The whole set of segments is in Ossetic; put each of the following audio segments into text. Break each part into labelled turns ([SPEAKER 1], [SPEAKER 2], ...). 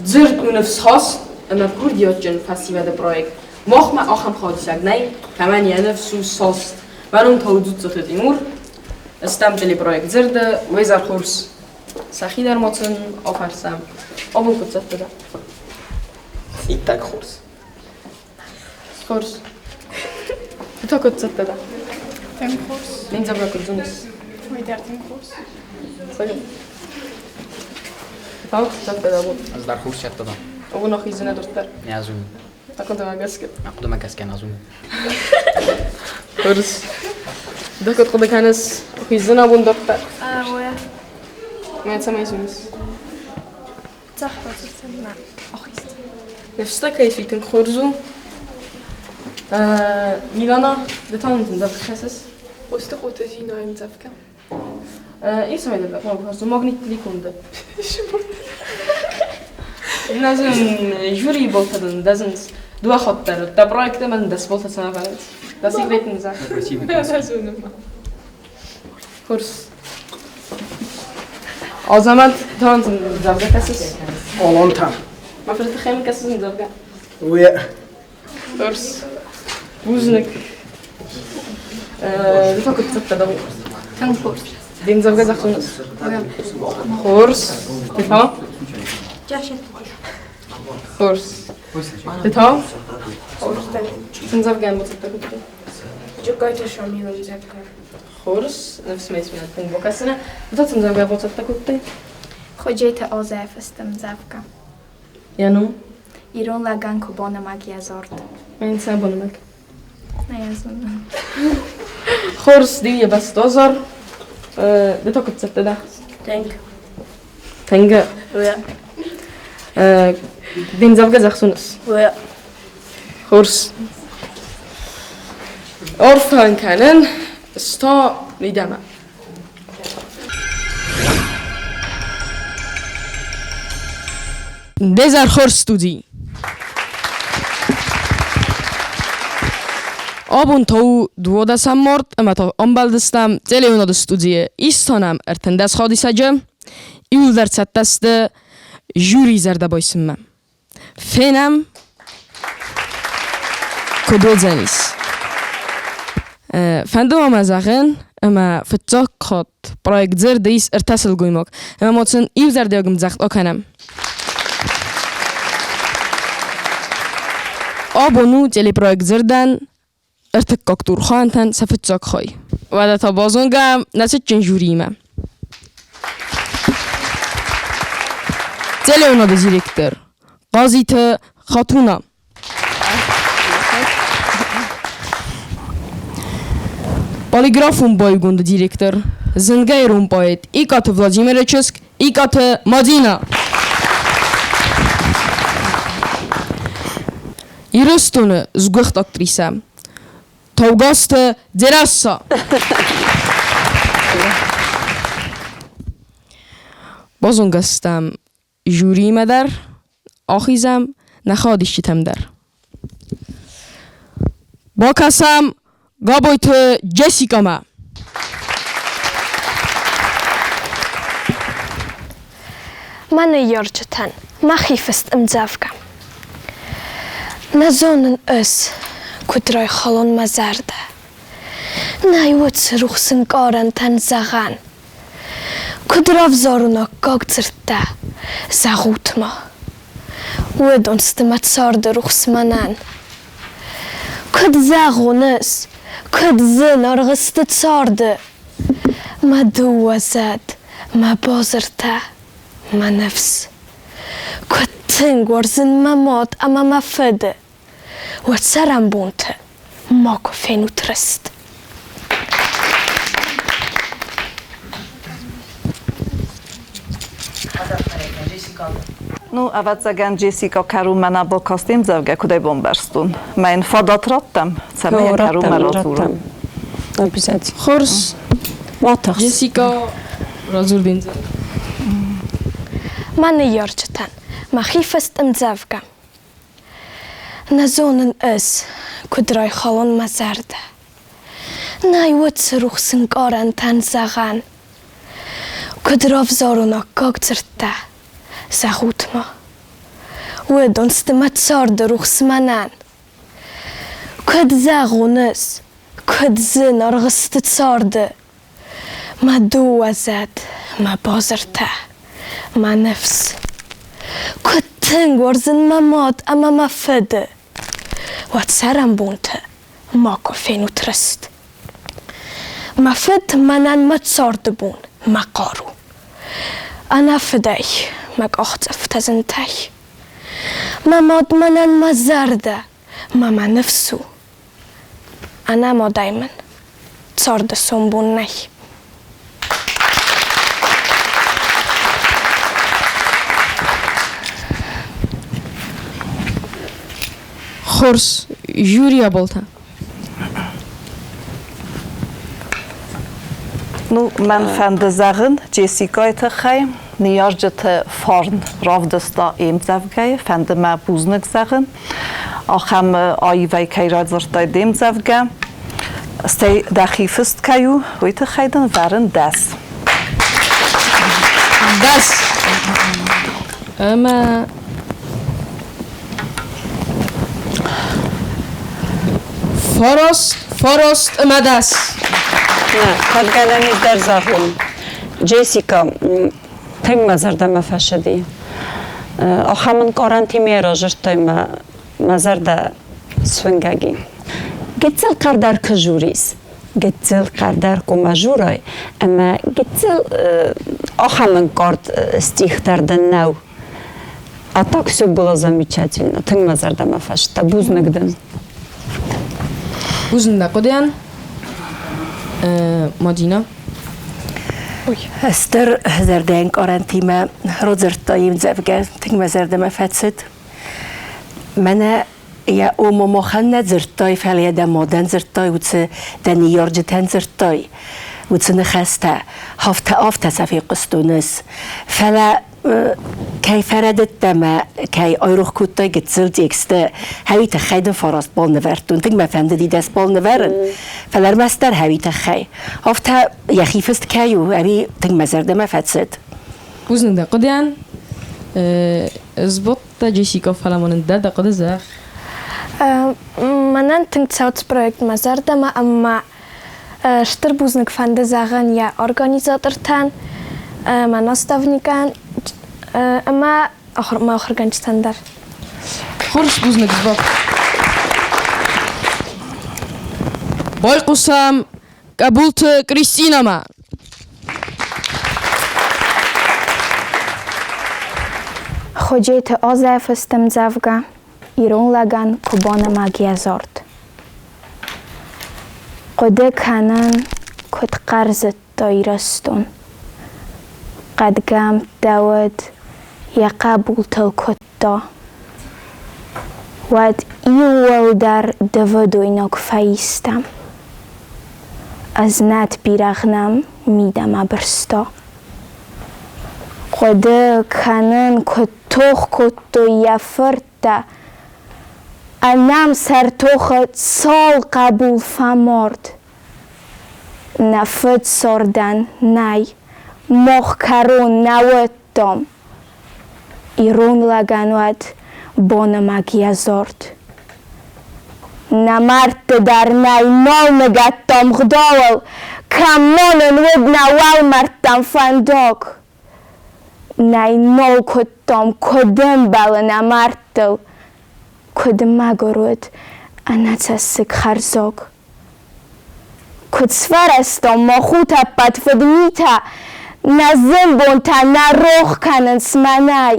[SPEAKER 1] Дзырд у ныфсхаст ӕмӕ курдиатджын фӕсивӕды проект. Махмӕ ахӕм хатдзӕг нӕй, кӕмӕн йӕ ныфс у саст. Мӕнон та у Дзуццаты Тимур. Стӕм телепроект Дзырды уезӕр хорз. Сӕхи дӕр ма сын афӕрсӕм. Абон куыд цӕттӕ дӕ?
[SPEAKER 2] Иттӕг хорз.
[SPEAKER 1] Хорз. Ды та куыд цӕттӕ дӕ?
[SPEAKER 3] Тынг хорз.
[SPEAKER 1] Мин дзӕвгар куыд зоныс?
[SPEAKER 3] Уый дӕр тынг хорз.
[SPEAKER 1] Цӕгат. Та куыд цӕттӕ дӕ абон?
[SPEAKER 2] Ӕз дӕр хорз цӕттӕ дӕн.
[SPEAKER 1] Абон ахиздзынӕ дарддӕр?
[SPEAKER 2] Нӕ зонын.
[SPEAKER 1] Хъуыдымӕ гӕсгӕ?
[SPEAKER 2] Мӕ хъуыдымӕ гӕсгӕ нӕ зонын.
[SPEAKER 1] Хорз. Ды куыд хъуыды кӕныс, ахиздзынӕ абон дарддӕр?
[SPEAKER 3] Уӕ.
[SPEAKER 1] Мӕ цӕмӕй зоныс?
[SPEAKER 3] Цӕхх бацӕттӕ ахизт.
[SPEAKER 1] Ныфстӕ кӕй фитынг хорз у. Милана, ды та нын ӕмдзӕвгӕ кӕсыс?
[SPEAKER 3] Остыхъоты Зинӕйы ӕмдзӕвгӕ.
[SPEAKER 1] Исай дӕр магнитликунды. Назын жюри болтадын дазынц дыууӕ хатт дӕр. Дӕ проекты мӕн дӕс болта цӕмӕ Да секретный за. Хорз. Азамат, таансын ӕмдзӕвгӕ кӕсыс?
[SPEAKER 4] Олонта.
[SPEAKER 1] Мӕ фырты хем кӕсыс ӕмдзӕвгӕ?
[SPEAKER 4] Уе.
[SPEAKER 1] Хорз. Бузныг. Ды та куыд цӕттӕ дӕ?
[SPEAKER 3] Тынг хорз.
[SPEAKER 1] Де мдзӕвгӕ зӕгъдзынӕ? Хорз. Ды та? Хорз. Ды та?
[SPEAKER 3] Хорз дӕн.
[SPEAKER 1] Цы мдзӕвгӕ бацӕттӕ кодтай?
[SPEAKER 3] Джыккайты Шамилы ӕмдзӕвгӕ.
[SPEAKER 1] Хорз. Ныфс мӕ ис, тынг бакӕсынӕ. Ды та цы мдзӕвгӕ бацӕттӕ кодтай?
[SPEAKER 5] Ходжеты Озӕ фыст ӕмдзӕвгӕ.
[SPEAKER 1] Йӕ ном?
[SPEAKER 5] Ирон лӕгӕн куы бонымӕг йӕ дзырд.
[SPEAKER 1] Мӕн сӕ бонымӕг.
[SPEAKER 5] Нӕ йӕ зонын.
[SPEAKER 1] Хорз, ды йӕ бӕстозар. Ды та куыд цӕттӕ дӕ?
[SPEAKER 3] Тынг.
[SPEAKER 1] Тынг? Де мдзӕвгӕ зӕгъдзынӕс? Хорз. Арфӕ кӕнын, ста мидӕмӕ. Дезӕр хорз студи. Абон та у 12 март, ӕмӕ та ӕмбӕлдыстӕм телеуынады студийы. Истонӕм 13 хадисӕджы. Иуылдӕр цӕттӕ сты жюри зӕрдӕ байсынмӕ. Фенӕм, куыд уыдзӕнис. Фӕнды ма мӕ зӕгъын, ӕмӕ фыццаг хатт проект дзырды ис ӕртӕ сылгоймаг, ӕмӕ ма сын иузӕрдиаг ӕмдзӕгъд акӕнӕм. Абон у телепроект дзырдӕн ӕртыккаг турхантӕн сӕ фыццаг хай. Уӕдӕ та базонгӕ нӕ цытджын жюриимӕ. Телеуынады директор Хъазиты Хатуна. Полиграфон баиугонды директор, зынгӕ ирон поэт Икъаты Владимиры чызг Икъаты Мадинӕ. Ирыстоны сгуыхт актрисӕ Таугазты Дзерассӕ. Базонгӕ стӕм жюриимӕ дӕр, ахизӕм нӕ хадисджытӕм дӕр. Бакӕсӕм Габойты Джессикӕмӕ.
[SPEAKER 6] Мӕ ныййарджытӕн мӕхи фыст ӕмдзӕвгӕ. Нӕ зонын ӕз, куыд райхалон мӕ зӕрдӕ. Нӕй уыцы рухс ӕнкъарӕнтӕн зӕгъӕн. Куыд равзарон аккаг дзырдтӕ, зӕгъут-ма. Уыдон сты мӕ царды рухс мӕнӕн. Куыд зӕгъон ӕз, куыд зынаргъ сты царды мӕ дыууӕ зӕд, мӕ базыртӕ, мӕ ныфс. Куыд тынг уарзын мӕ мад ӕмӕ мӕ фыды, уӕ цӕрӕнбонты макуы фенут рыст.
[SPEAKER 7] Ну, ӕвӕццӕгӕн, Джессика кӕронмӕ нӕ бакасти ӕмдзӕвгӕ, куыд ӕй бамбӕрстон. Мӕ йын фадат раттӕм, цӕмӕй йӕ кӕронмӕ радзура.
[SPEAKER 8] Обязательно.
[SPEAKER 1] Хорз. Джессика, радзур де мдзӕвгӕ.
[SPEAKER 6] Мӕ ныййарджытӕн мӕхи фыст ӕмдзӕвгӕ. Нӕ зонын ӕз, куыд райхалон мӕ зӕрдӕ. Нӕй уыцы рухс ӕнкъарӕнтӕн зӕгъӕн. Куыд равзарон аккаг дзырдтӕ, зӕгъут-ма. Уыдон сты мӕ царды рухс мӕнӕн. Куыд зӕгъон ӕз, куыд зынаргъ сты царды Мӕ дыууӕ зӕд, мӕ базыртӕ, мӕ ныфс. Куыд тынг уарзын мӕ мад ӕмӕ мӕ фыды, Уӕ цӕрӕнбонты макуы фенут рыст. Мӕ фыд мӕнӕн мӕ царды бон, мӕ хъару. Ӕнӕ фыдӕй мӕ къахдзӕфтӕ зынтӕй. Мӕ мад мӕнӕн мӕ зӕрдӕ мӕ мӕ ныфс у. Ӕнӕмодӕй мын царды сомбон нӕй.
[SPEAKER 1] Хорз, жюри аболта.
[SPEAKER 7] Ну, мӕн фӕнды зӕгъын Джессикайы тыххӕй, ныййарджыты фарн равдыста йе мдзӕвгӕйы, фӕнды мӕ бузныг зӕгъын, ахӕм аивӕй кӕй радзырдтай де мдзӕвгӕ, стӕй дӕхи фыст кӕй у, уый тыххӕй дын вӕрын дӕс.
[SPEAKER 1] Дӕс. Ӕмӕ фараст, фараст ӕмӕ дӕс.
[SPEAKER 8] Нӕ, кӕдгӕнӕн дӕр зӕгъон. Джессика, тынг мӕ зӕрдӕмӕ фӕцыди. Ахӕм ӕнкъарӕнтимӕ разырдтай мӕ мӕ зӕрдӕ суынгӕги. Гыццыл хъӕрдӕр куы журис, гыццыл хъӕрдӕр куы ма журай, ӕмӕ гыццыл ахӕм ӕнкъард стих дӕр дын нӕу. А так все было замечательно. Тынг мӕ зӕрдӕмӕ фӕцыдтӕ. Бузныг дын.
[SPEAKER 1] Бузныг дӕ хъуыдыйӕн. Мадина.
[SPEAKER 9] Стыр зӕрдӕӕнкъарӕнтимӕ радзырдта йе мдзӕвгӕ, тынг мӕ зӕрдӕмӕ фӕцыд. Мӕнӕ йӕ ома махӕн нӕ дзырдтай, фӕлӕ йӕ дӕ мадӕн дзырдтай, уыцы дӕ ныййарджытӕн дзырдтай, уыцы ныхӕстӕ. Афтӕ, афтӕ сӕ фехъуыстон ӕз. Фӕлӕ кӕй фӕрӕдыдтӕ мӕ кӕй айрох кодтай гыццыл тексты, хӕуи тыххӕй дын фараст бал нывӕрдтон. Тынг мӕ фӕндыди дӕс бал нывӕрын, фӕлӕ ӕрмӕстдӕр хӕуи тыххӕй. Афтӕ йӕхи фыст кӕй у, ӕви тынг мӕ зӕрдӕмӕ фӕцыд.
[SPEAKER 1] Бузныг дӕ хъуыдыйӕн. Сбодта Джессика, фӕлӕ ма нын дӕ дӕ хъуыды зӕгъ.
[SPEAKER 6] Мӕнӕн тынг цӕуы проект мӕ зӕрдӕмӕ ӕмӕ Стыр бузныг фӕнды зӕгъын йӕ организатортӕн, мӕ наставникӕн ӕмӕ мӕ ахуыргӕнджытӕн дӕр.
[SPEAKER 1] Хорз, бузныг, Збок. Байхъусӕм Къӕбулты Кристинӕмӕ.
[SPEAKER 5] Ходжеты Азӕ фыст ӕмдзӕвгӕ Ирон лӕгӕн куы банымӕг йӕ зард. Хъуыды кӕнын, куыд хъӕрзыдта Ирыстон. Хъӕдгӕмттӕ уыд, йӕ хъӕбултыл куыдта. Уӕд иууылдӕр дывыдойнаг фӕистӕм. Ӕзнӕт бирӕгъ нӕм мидӕмӕ бырста. Хъуыды кӕнын, куыд тох кодтой йӕ фырттӕ, ӕнӕмсӕр тохы цал хъӕбул фӕмард. Нӕ фыдцардӕн нӕй, мах кӕрон нӕ уыдтам. Ирон лӕгӕн уӕд банымӕг йӕ зард. Нӕ мӕрдты дӕр нӕй нал ныгӕдтам гъдауыл, Кӕм ма нын уыд нӕ уӕлмӕрдтӕм фӕндаг. Нӕй нал куыдтам, куыд ӕмбӕлы нӕ мӕрдтыл, Куыд мӕгуыр уыд ӕнӕцӕссыг хӕрзаг. Куыд сфӕрӕзтам мах утӕппӕт фыдмитӕ, Нӕ зын бонтӕ нӕ рох кӕнынц мӕнӕй.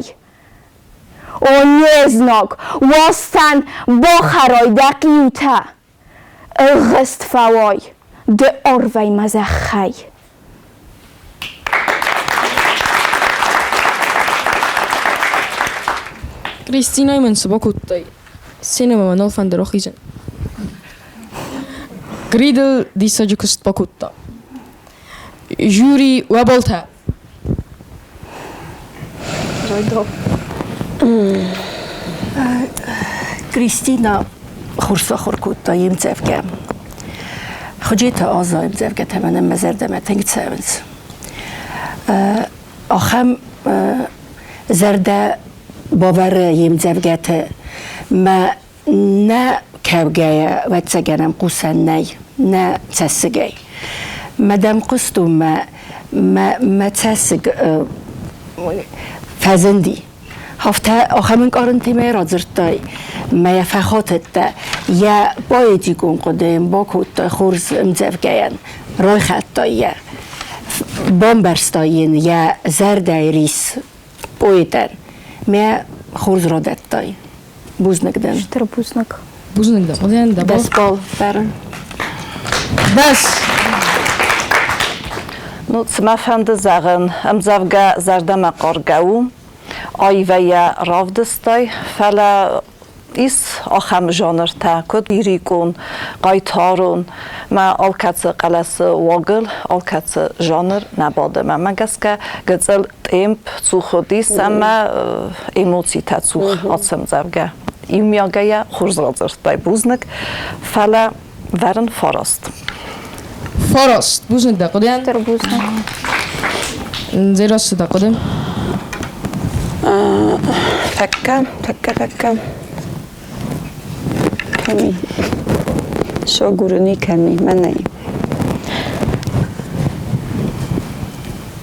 [SPEAKER 5] О не знаг, уастӕн бахӕрай дӕ хъиутӕ, Ӕлгъыст фӕуай ды арвӕй мӕ зӕххӕй.
[SPEAKER 1] Кристинӕ мын цы бакодтай? Сценӕмӕ мӕ нал фӕнды рахизын. Гридл диссаджы куыст бакодта. Жюри уӕ балтӕ.
[SPEAKER 9] Кристина хорз сахуыр кодта йе мдзӕвгӕ. Хуыджеты Аза ӕмдзӕвгӕтӕ мӕнӕн мӕ зӕрдӕмӕ тынг цӕуынц. Ахӕм зӕрдӕ бавӕры йе мдзӕвгӕты. Мӕ нӕ кӕугӕйӕ, ӕвӕццӕгӕн ӕм хъусӕн нӕй, нӕ цӕссыгӕй. Мӕ дӕм хъуыстон, мӕ, мӕ, мӕ цӕссыг фӕзынди. Афтӕ ахӕм ӕнкъарӕнтимӕ радзырдтай, мӕ йӕ фӕхатыдтӕ, йӕ поэтикон хъуыды йын бакодтай хорз ӕмдзӕвгӕйӕн, райхӕдтай йӕ, бамбӕрстай йын йӕ зӕрдӕйы рис поэтӕн. Мӕ хорз радӕттай. Бузныг дӕн.
[SPEAKER 5] Стыр бузныг.
[SPEAKER 1] Бузныг дӕ хъуыдыйӕн дӕ
[SPEAKER 9] Дӕс балл бӕрн.
[SPEAKER 1] Дӕс!
[SPEAKER 7] Ну, цы мӕ фӕнды зӕгъын, ӕмдзӕвгӕ зӕрдӕмӕ хъаргӕ у, аивӕй йӕ равдыстай, фӕлӕ ис ахӕм жанртӕ, куыд лирикон, хъайтарон, мӕ алкӕцы хъӕлӕсы уагыл, алкӕцы жанр нӕ бады. Мӕнмӕ гӕсгӕ гыццыл темп цух уыдис ӕмӕ эмоцитӕ цух ацы ӕмдзӕвгӕ. Иумиагӕй хорз радзырдтай, бузныг, фӕлӕ вӕрын фараст.
[SPEAKER 1] Фараст. Бузныг дӕ хъуыдыйӕн.
[SPEAKER 5] Стыр бузныг.
[SPEAKER 1] Дзерассӕ дӕ хъуыды.
[SPEAKER 8] Тӕккӕ, тӕккӕ, тӕккӕ. Кӕми? Согуруни кӕми? Мӕнӕй.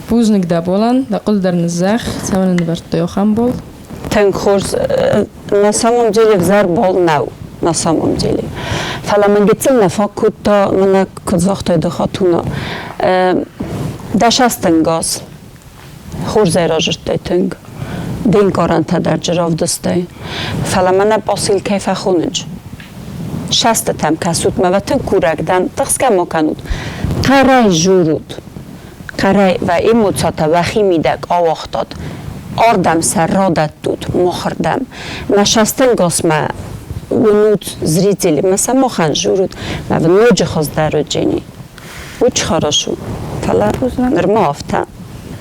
[SPEAKER 1] Бузныг дӕ болӕн, дӕ хъуыды дӕр ныззӕх, цӕмӕн нывӕрдтой ахӕм бол?
[SPEAKER 8] Тынг хорз. На самом деле взӕр бол нӕу, на самом деле. Фӕлӕ мын гыццыл нӕ фаг кодта, мӕнӕ куыд загътай ды Хатуна. Дӕсӕстӕнгас. Хорзӕй разырдтай тынг. Де нкъарӕнтӕ дӕр джы равдыстай. Фӕлӕ мӕнӕ посылкӕй фӕхонынч. Сӕстытӕм кӕсут мӕ тынг курӕг дӕн, тыхсгӕ ма кӕнут. Хъӕрӕй журут. Хъӕрӕй уӕ эмоцитӕ уӕхи мидӕг ауагътат. Ардӕм сӕ радӕттут, махырдӕм. Мӕ сӕстӕнгасмӕ уынут зрители, мӕ сӕ махӕн журут. Мӕ ноджы хуыздӕр уыджени. Очень хорошо. Фӕлӕ нырма афтӕ.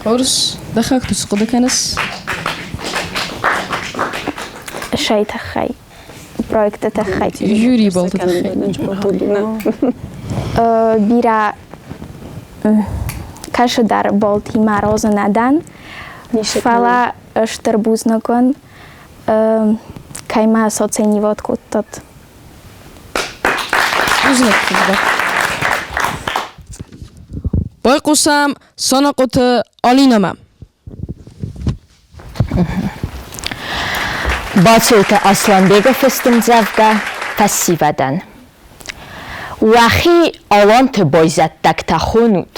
[SPEAKER 1] Хорз, дӕхӕг цы хъуыды кӕныс?
[SPEAKER 5] Шай тыххӕй, проекты тыххӕй.
[SPEAKER 1] Жюри балты тыххӕй.
[SPEAKER 5] Бирӕ кӕсыдӕр балтимӕ разы нӕ дӕн, фӕлӕ стыр бузныг уын, кӕй мӕ соценивод кодтат.
[SPEAKER 1] Бузныг, Байхъусӕм Санахъоты Алинӕмӕ.
[SPEAKER 10] Бацойты Асланбегы фыст ӕмдзӕвгӕ фӕсивӕдӕн. Уӕхи аланты байзӕддӕгтӕ хонут,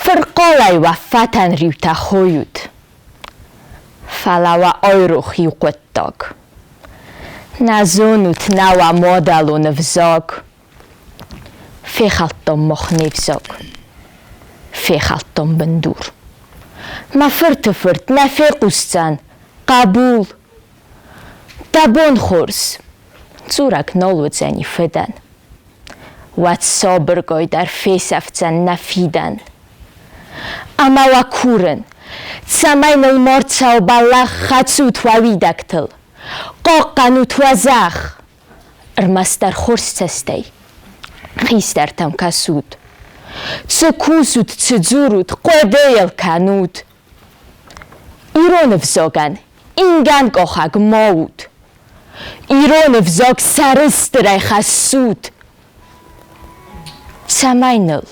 [SPEAKER 10] фырхъалӕй уӕ фӕтӕн риутӕ хойут. Фӕлӕ уӕ айрох иу хъуыддаг. Нӕ зонут, нӕ уӕ мадӕлон ӕвзаг. Фехӕлдтон мах не взаг. Фехӕлдтон бындур. Мӕ фырты фырт нӕ фехъусдзӕн, хъӕбул. Дӕ бон хорз, дзурӕг нал уыдзӕни фыдӕн. Уӕд сабыргай дӕр фесӕфдзӕн нӕ фидӕн. Ӕмӕ уӕ курын, цӕмӕй ныл ма рцӕуа бӕллӕх, хӕцут уӕ уидӕгтыл, хъахъхъӕнут уӕ зӕхх. Ӕрмӕстдӕр хорз цӕстӕй хистӕртӕм кӕсут. Цы кусут, цы дзурут, хъуыдыйыл кӕнут. Ирон ӕвзагӕн ингӕнкъахӕг ма ут. Ирон ӕвзаг сӕрыстырӕй хӕссут. Цӕмӕй ныл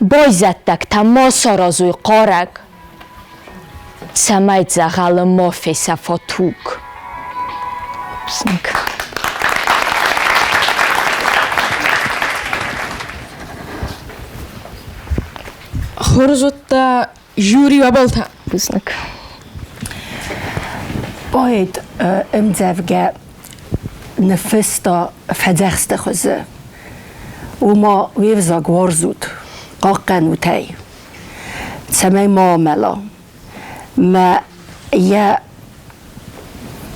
[SPEAKER 10] байзӕддӕгтӕ ма саразой хъарӕг, цӕмӕй дзӕгъӕлы ма фесӕфа туг. Бузныг.
[SPEAKER 1] Хорз уыдтӕ жюри уӕбӕлтӕ.
[SPEAKER 10] Бузныг.
[SPEAKER 9] Поэт ӕмдзӕвгӕ ныффыста фӕдзӕхсты хуызы. Уыма уе взаг уарзут, хъахъхъӕнут ӕй, цӕмӕй ма амӕла. Мӕ йӕ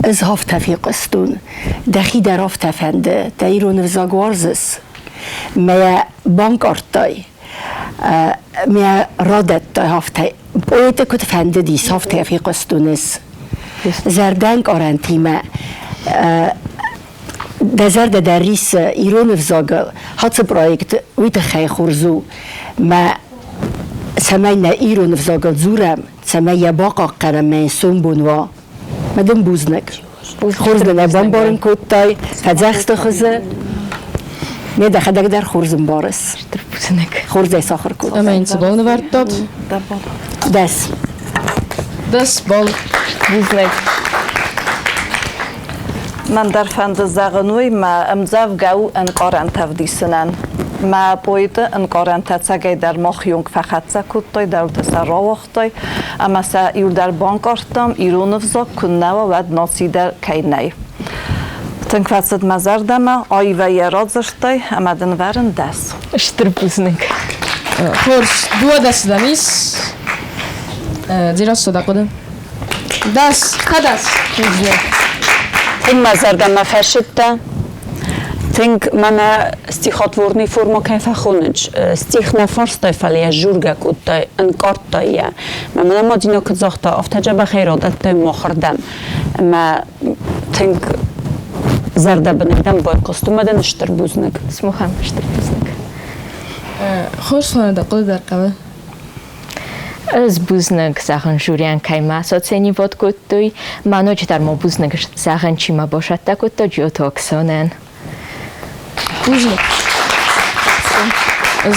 [SPEAKER 9] ӕз афтӕ фехъуыстон, дӕхи дӕр афтӕ фӕнды, дӕ ирон ӕвзаг уарзыс. Мӕ йӕ банкъардтай, мӕ радӕттай афтӕ. Поэты куыд фӕндыдис, афтӕ фехъуыстон ӕз. Зӕрдӕнкъарӕнтимӕ дӕ зӕрдӕ дӕр риссы ирон ӕвзагыл, ацы проект уый тыххӕй хорз у, мӕ цӕмӕй нӕ ирон ӕвзагыл дзурӕм, цӕмӕй йӕ бахъахъхъӕнӕм, мӕ йын сомбон уа. Мӕ дын бузныг. Хорз дын ӕй бамбарын кодтай, фӕдзӕхсты хуызы. Ме дӕхӕдӕг дӕр хорз ӕмбарыс.
[SPEAKER 10] Стыр бузныг.
[SPEAKER 9] Хорз ӕй сахуыр кодтай.
[SPEAKER 1] Ӕмӕ йын цы бал нывӕрдтат?
[SPEAKER 9] 10.
[SPEAKER 1] 10 бал.
[SPEAKER 10] Бузныг.
[SPEAKER 7] Мӕн дӕр фӕнды зӕгъын уый, мӕ ӕмдзӕвгӕ у ӕнкъарӕнтӕ ӕвдисынӕн. Мӕ поэты ӕнкъарӕнтӕ ӕцӕгӕйдӕр мах йонг фӕхӕццӕ кодтой, дӕлтӕ сӕ рауагътой ӕмӕ сӕ иуылдӕр банкъардтам, ирон ӕвзаг куыннӕ уа, уӕд наци дӕр кӕй нӕй. Тынг фӕцыд мӕ зӕрдӕмӕ, аивӕй йӕ радзырдтай ӕмӕ дын вӕрын 10.
[SPEAKER 10] Стыр бузныг.
[SPEAKER 1] Хорз, 12 дӕм ис. Дзерассӕ, дӕ хъуыды? 10, хӕдӕс.
[SPEAKER 10] Бузныг.
[SPEAKER 8] Тынг мӕ зӕрдӕмӕ фӕсыдтӕ. Тынг мӕнӕ стихотворный форма кӕй фӕхонынц. Стих нӕ фарстай, фӕлӕ йӕ жургӕ кодтай, ӕнкъардтай йӕ. Мӕ мӕнӕ Мадинӕ куыд загъта, афтӕ дзӕбӕхӕй радӕттай махырдӕм. Ӕмӕ тынг зӕрдӕбынӕй дӕм байхъуыст. Уымӕ дын стыр бузныг.
[SPEAKER 10] Смухӕн стыр бузныг.
[SPEAKER 1] Хорз фӕлӕ дӕ хъуыды дӕр хъӕуы.
[SPEAKER 10] Ӕз бузныг зӕгъын жюрийӕн, кӕй мӕ соценивод кодтой. Ма ноджыдӕр ма бузныг зӕгъын, чи мӕ босӕттӕ кодта Джиоты Оксанӕн.
[SPEAKER 1] Бузныг.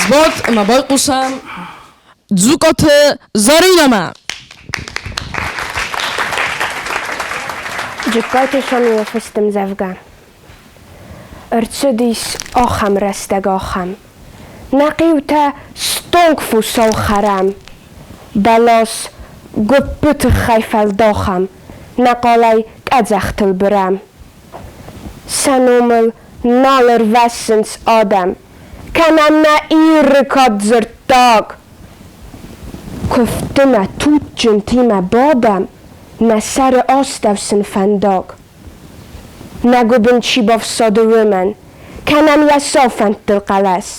[SPEAKER 1] Сбад ӕмӕ байхъусӕм Дзукъаты Заринӕмӕ.
[SPEAKER 3] Джыккайты Шамилы фыст ӕмдзӕвгӕ. Ӕрцыдис ахӕм рӕстӕг ахӕм. Нӕ хъиутӕ стонг фосау хӕрӕм. Бӕлас гуыппы тыххӕй фӕлдахӕм, Нӕ хъалӕй къӕдзӕхтыл бырӕм. Сӕ номыл нал ӕрвӕссынц адӕм, Кӕнӕм нӕ Иры кад дзырддаг. Куывдты нӕ туджджынтимӕ бадӕм, Нӕ сӕры астӕу сын фӕндаг. Нӕ гуыбын чи бафсады уымӕн, Кӕнӕм йӕ сау фӕндтыл хъӕлӕс.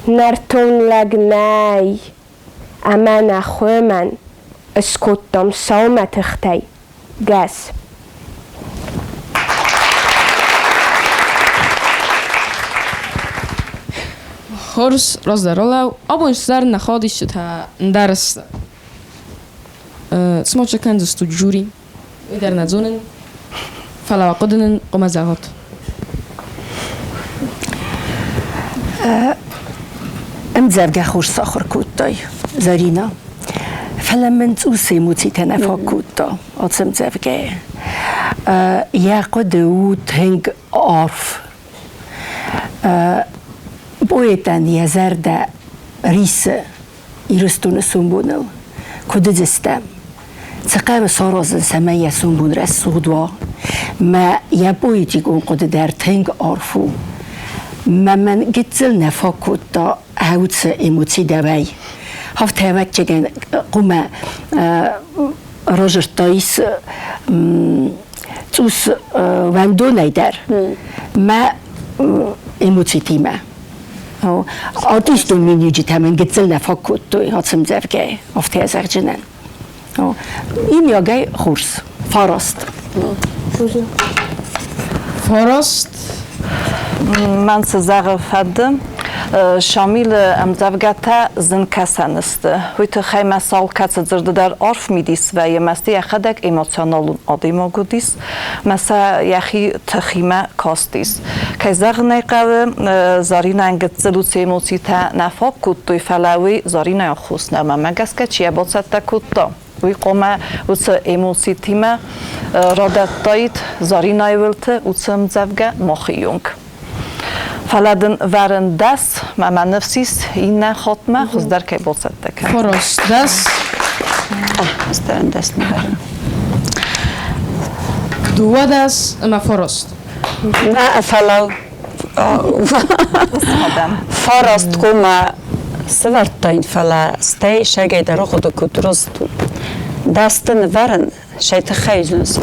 [SPEAKER 3] Нӕртон лӕг нӕй, ӕмӕ нӕ хуымӕн Ыскодтам сау мӕтыхтӕй гӕс.
[SPEAKER 1] Хорз раздӕр ралӕу, абон сӕр нӕ хадисджытӕ ӕндӕр сты. Цыма чи кӕндзыстут жюри, уый дӕр нӕ зонын, фӕлӕ хъуыды нын хъуымӕ зӕгъут.
[SPEAKER 9] Ӕмдзӕвгӕ хорз сахуыр кодтай, Зарина. Фӕлӕ мын цъус эмоцитӕ нӕ фаг кодта ацы ӕмдзӕвгӕйы. Йӕ хъуыды у тынг арф. Поэтӕн йӕ зӕрдӕ рисы Ирыстоны сомбоныл куыд уыдзыстӕм? Цы хъӕуы саразын, цӕмӕй йӕ сомбон рӕсугъд уа? Мӕ йӕ поэтикон хъуыды дӕр тынг арф у. Мӕ мӕн гыццыл нӕ фаг кодта уыцы эмоци дӕуӕй. Афтӕ ӕвӕццӕгӕн хъуымӕ разырдтаис цъус уӕндонӕй дӕр мӕ эмоцитимӕ. Артистон миниуджытӕ мын гыццыл нӕ фаг кодтой ацы ӕмдзӕвгӕйы, афтӕ зӕгъджынӕн. Иумиагӕй хорз, 9.
[SPEAKER 1] 9.
[SPEAKER 7] Мӕн цы зӕгъы фӕнды, Шамилы ӕмдзӕвгӕтӕ зын кӕсӕн сты. Уый тыххӕй мӕ цал кӕцы дзырды дӕр арф мидис вӕййы, мӕ сты йӕхӕдӕг эмоционалон адӕймаг уыдис, мӕ сӕ йӕхи тыхимӕ кастис. Кӕй зӕгъын ӕй хъӕуы, Заринӕйӕн гыццыл уыцы эмоцитӕ нӕ фаг кодтой, фӕлӕ уый Заринӕйы аххос нӕ, мӕнмӕ гӕсгӕ чи йӕ бацӕттӕ кодта, уый хъуамӕ уыцы эмоцитимӕ радӕттаид Заринӕйы уылты уыцы ӕмдзӕвгӕ махы онг. Фӕлӕ дын вӕрын 10, мӕ мӕ ныфс ис, иннӕ хатмӕ хуыздӕр кӕй бацӕттӕ кӕндзынӕ.
[SPEAKER 1] Хорз, 10.
[SPEAKER 8] Ӕз 10 нӕ вӕрын.
[SPEAKER 1] 12 ӕмӕ 9.
[SPEAKER 8] Нӕ, фӕлӕ 9 хъуамӕ сӕвӕрдтаин, фӕлӕ стӕй сӕгӕй дӕр ахъуыды кодтон, раст у. Дӕсты нывӕрын сӕ тыххӕй зынц,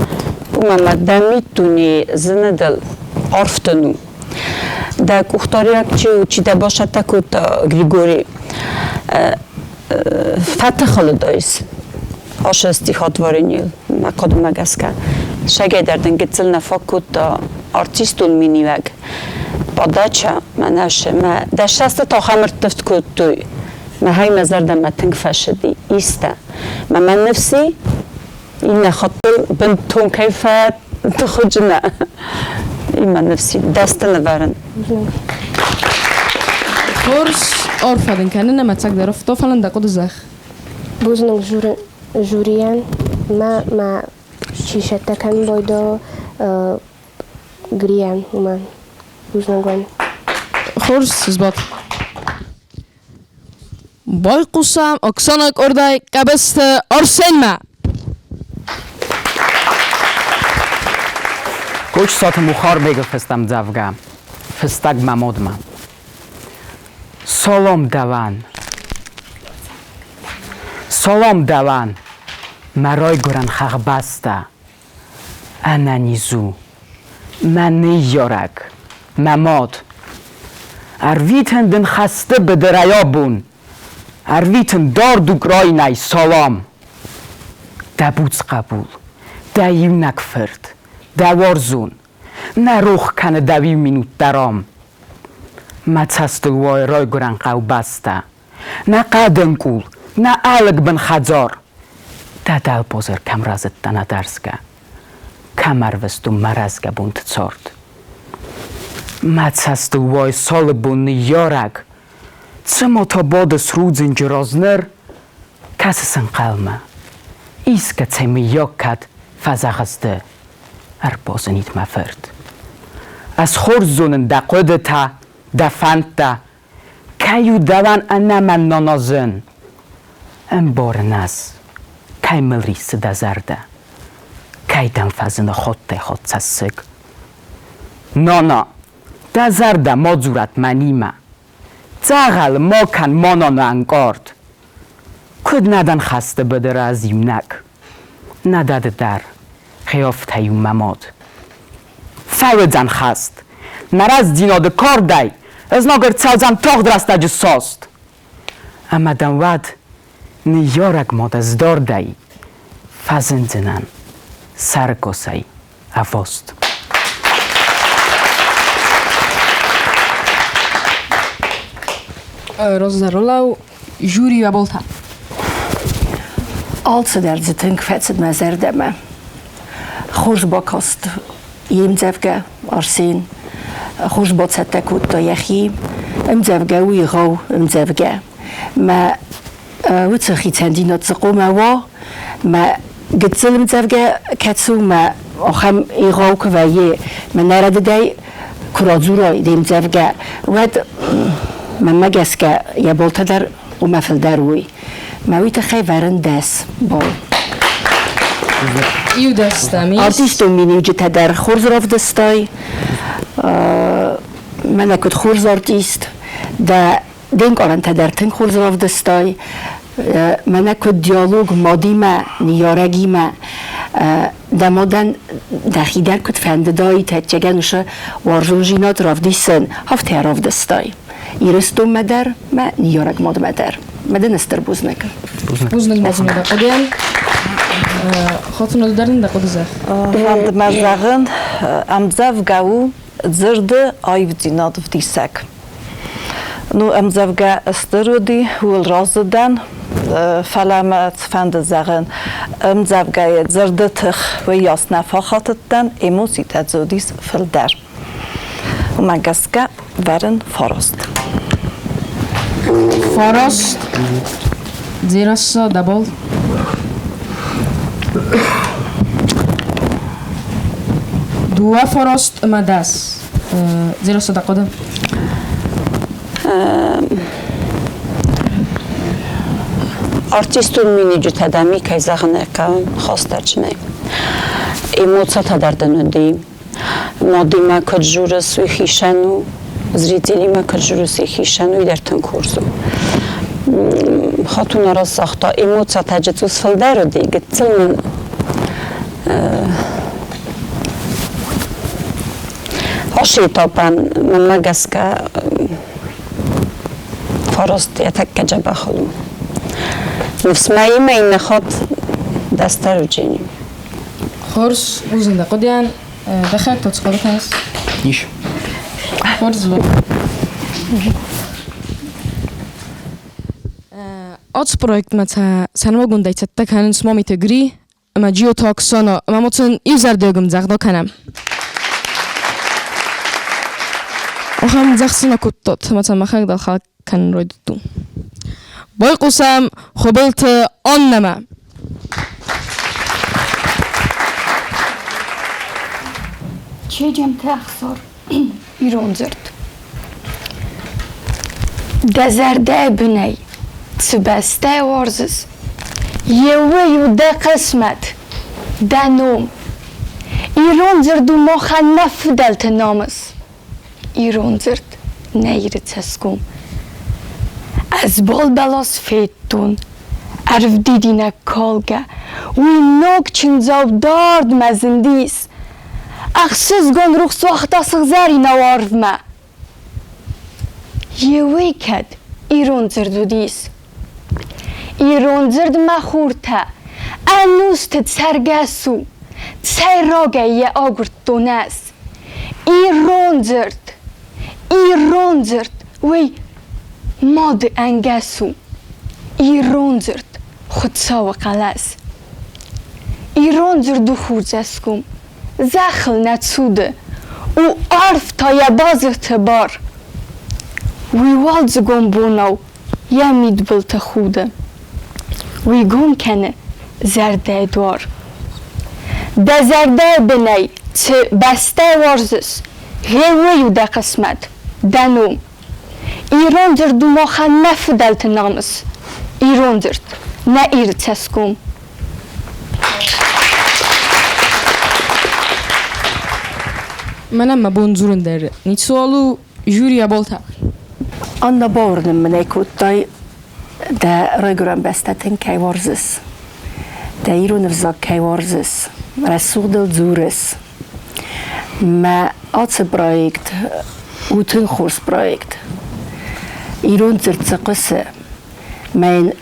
[SPEAKER 8] уымӕн ӕмӕ дӕ миддунейы зыныдыл арфдын у. Дӕ къухдариуӕг чи у, чи дӕ басӕттӕ кодта, Григорий, фӕтыхылыдаис ашы стихотворенийыл, мӕ хъуыдымӕ гӕсгӕ. Сӕгӕй дӕр дын гыццыл нӕ фаг кодта артистон миниуӕг. Подача мӕнӕ мӕ дӕссӕсты тахӕм ӕрттывд кодтой. Мӕхӕй мӕ зӕрдӕмӕ тынг фӕсыди, истӕ. Мӕ мӕ ныфси. Иннӕ хаттыл бынтон кӕй фӕтыхуджынӕ, имӕ ныфси дӕсты нывӕрын.
[SPEAKER 1] Хорз арфӕ дын кӕнын ӕмӕ ӕцӕгдӕр ӕфтофалӕн дӕ хъуыды зӕгъ.
[SPEAKER 3] Бузныг жюрийӕн мӕ мӕ чи сӕттӕ кӕнын бойдо Грийӕн уымӕн. Бузныг уӕн.
[SPEAKER 1] Хорз сбад. Байхъусӕм Оксана къордӕй Къӕбысты Арсенмӕ.
[SPEAKER 2] Кочысаты Мухарбегы фыст ӕмдзӕвгӕ «Фыстӕг мӕ модмӕ». Солом дӕуӕн, Солом дӕуӕн, мӕ райгуырӕн хӕхбӕстӕ, ӕнӕниз у, мӕ ныййарӕг, мӕ мад. Ӕрвитын дын хӕсты быдырӕй абон, ӕрвитын дард Украинӕй салам. Дӕ буц хъӕбул, дӕ иунӕг фырт, дӕ уарзон, нӕ рох кӕны дӕ иу минут дӕр ам. Мӕ цӕстыл уайы райгуырӕн хъӕубӕстӕ, нӕ хъӕдын къул, нӕ ӕлыгбын хӕдзар. Дӕ дӕлбозыр кӕм разыдтӕн ӕдӕрсгӕ, кӕм ӕрвыстон мӕ рӕзгӕ бонты цард. Мӕ цӕстыл уайы цалы бон ныййарӕг, цыма та бадыс рудзынджы раз ныр, кӕсыс ӕнхъӕлмӕ. Искӕцӕй мыййаг кӕд фӕзӕгъыс ды, ӕрбазынид мӕ фырт. Ӕз хорз зонын дӕ хъуыдытӕ, дӕ фӕндтӕ, кӕй у дӕуӕн ӕнӕ мӕн нана зын. Ӕмбарын ӕз, кӕй мыл риссы дӕ зӕрдӕ, кӕй дӕм фӕзыны хаттӕй-хатт цӕссыг. Нана, дӕ зӕрдӕ ма дзурӕд мӕнимӕ, дзӕгъӕлы ма кӕн ма нана ӕнкъард. Куыд нӕ дӕн хӕсты быдыры ӕз иунӕг, нӕ дӕ ды дӕр, гъе афтӕ-иу мӕ мад. Фӕуыдзӕн хӕст, нӕ рӕстдзинады кардӕй ызнаг ӕрцӕудзӕн тагъд рӕстӕджы саст. Ӕмӕ дӕм уӕд ныййарӕг мад ӕз дардӕй фӕзындзынӕн сӕргосӕй ӕваст.
[SPEAKER 1] Роза Ролау, жюри Аболта.
[SPEAKER 9] Алцыдӕр дзы тынг фӕцыд мӕ зӕрдӕмӕ. Хорз бакаст йе мдзӕвгӕ Арсен, хорз бацӕттӕ кодта йӕхи. Ӕмдзӕвгӕ у егъау ӕмдзӕвгӕ. Мӕ уыцы хицӕндзинад цы хъуамӕ уа, мӕ гыццыл ӕмдзӕвгӕ кӕцы у, мӕ ахӕм егъау куы вӕййы, мӕ нӕ рӕдыдӕй куы радзурай де мдзӕвгӕ, уӕд мӕнмӕ гӕсгӕ йӕ болтӕ дӕр уымӕ фылдӕр уой. Мӕ уый тыххӕй вӕрын 10 бал.
[SPEAKER 1] Иу дӕстӕм ис.
[SPEAKER 9] Артистон миниуджытӕ дӕр хорз равдыстай. Мӕнӕ куыд хорз артист, дӕ де нкъарӕнтӕ дӕр тынг хорз равдыстай. Мӕнӕ куыд диалог мадимӕ, ныййарӕгимӕ, дӕ мадӕн дӕхи дӕр куыд фӕндыдаид, ӕцӕгӕн уыцы уарзондзинад равдисын, афтӕ равдыстай. Ирыстонмӕ дӕр, мӕ ныййарӕг мадмӕ дӕр. Мӕ дын стыр бузныг.
[SPEAKER 1] Бузныг, бузныг дӕ хъуыдыйӕн. Хотуна дӕр дын дӕ хъуыды зӕгъ.
[SPEAKER 7] Фӕнды мӕ зӕгъын, ӕмдзӕвгӕ у дзырды аивдзинад вдисӕг. Ну, ӕмдзӕвгӕ стыр уыди, ууыл разы дӕн, фӕлӕ мӕ цыфӕнды зӕгъын, ӕмдзӕвгӕйы дзырды тых уыйас нӕ фӕхатыдтӕн, эмоцитӕ дзы уыдис фылдӕр. Уымӕ гӕсгӕ вӕрын фараст.
[SPEAKER 1] Фараст. Дзерассӕ, дӕбӕл. Дыууӕ фараст ӕмӕ 10. Дзерассӕ, дӕ хъуыды?
[SPEAKER 8] Артистон миниуджытӕ дӕм кӕй зӕгъын ӕй хъӕуы, хӕстӕджынӕй. Эмоцитӕ дӕр дын уыди. Мадимӕ куыд журыс, уый хицӕн у, зрителимӕ куыд журыс, уый хицӕн у, уый дӕр тынг хорз у. Хатун раз загъта, эмоцитӕ цъус фылдӕр уыди, гыццыл мын Ацы этапӕн, мӕнмӕ гӕсгӕ, фараст йӕ тӕккӕ дзӕбӕхыл у. Ныфс мӕ имӕ иннӕ хатт дастӕр уыджени.
[SPEAKER 1] Хорз, бузныг дӕ хъуыдыйӕн. Дӕхӕдӕг та цы хъуыды кӕныс?
[SPEAKER 2] Ис.
[SPEAKER 1] Хорз у. Ацы проектмӕ сӕрмагондӕй цӕттӕ кӕнынц Мамиты Гри. Ӕмӕ Джиоты Оксана ӕмӕ ма сын иузӕрдиаг ӕмдзӕгъд акӕнӕм. Ахӕм ӕмдзӕгъд сын акодтат, ӕмӕ сӕ махӕг дӕр хӕлӕг кӕнын райдыдтон. Байхъусӕм Хуыбылты Аннӕмӕ.
[SPEAKER 11] Чеджемты Ӕхсар ирон дзырд. Дӕ зӕрдӕйы бынӕй цы бӕстӕ уарзыс, еуӕй-иу дӕ хъысмӕт, дӕ ном. Ирон дзырд у махӕн нӕ фыдӕлты намыс. Ирон дзырд нӕ Иры цӕсгом. Ӕз балбӕлас федтон, ӕрвдидинӕг калгӕ, уый ног чындзау дардмӕ зындис. Ӕхсызгон рухс уагъта сыгъзӕринау арвмӕ. Еуӕй кӕд ирон дзырд уыдис. Ирон дзырд мӕ хуртӕ, ӕнусты цӕргӕс у, цӕй рагӕй йӕ агуырдтон ӕз. Ирон дзырд, ирон дзырд, уый мады ӕнгӕс у. Ирон дзырд, Хуыцауы хъӕлӕс. Ирон дзырд у хурдзӕсгом, зӕххыл нӕ цуды, у арф та йӕ базырты бар. Уый уалдзыгон бонау йӕ мидбылты худы. Уый гом кӕны зӕрдӕйы дуар. Дӕ зӕрдӕйы бынӕй цы бӕстӕ уарзыс, гъе уый у дӕ хъысмӕт, дӕ ном. Ирон дзырд у махӕн нӕ фыдӕлты намыс. Ирон дзырд, нӕ Иры цӕсгом.
[SPEAKER 1] Мӕнӕн мӕ бон дзурын дӕр ницыуал у, жюри аболта.
[SPEAKER 9] Анна бауырнын мын ӕй кодтай, дӕ райгуырӕн бӕстӕ тынг кӕй уарзыс, дӕ ирон ӕвзаг кӕй уарзыс, рӕсугъдыл дзурыс. Мӕ ацы проект у тынг хорз проект. Ирон дзырд цы хъуысы, мӕ йын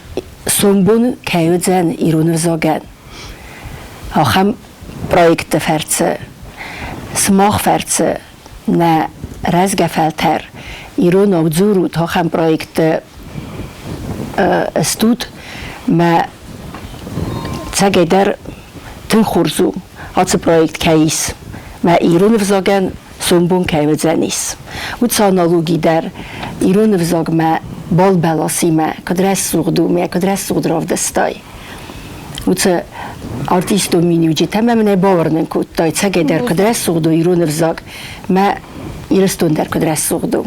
[SPEAKER 9] сомбон кӕй уыдзӕн ирон ӕвзагӕн, ахӕм проектты фӕрцы, сымах фӕрцы нӕ рӕзгӕ фӕлтӕр иронау дзурут, ахӕм проектты стут, мӕ цӕгӕйдӕр тынг хорз у, ацы проект кӕй ис, мӕ ирон ӕвзагӕн сомбон кӕй уыдзӕнис. Уыцы аналоги дӕр ирон ӕвзагмӕ балбӕласимӕ куыд рӕсугъд у, мӕ куыд рӕсугъд равдыстай. Уыцы артистон миниуджытӕ мӕ мын ӕй бауырнын кодтой, цӕгӕйдӕр куыд рӕсугъд у ирон ӕвзаг, мӕ Ирыстон дӕр куыд рӕсугъд у.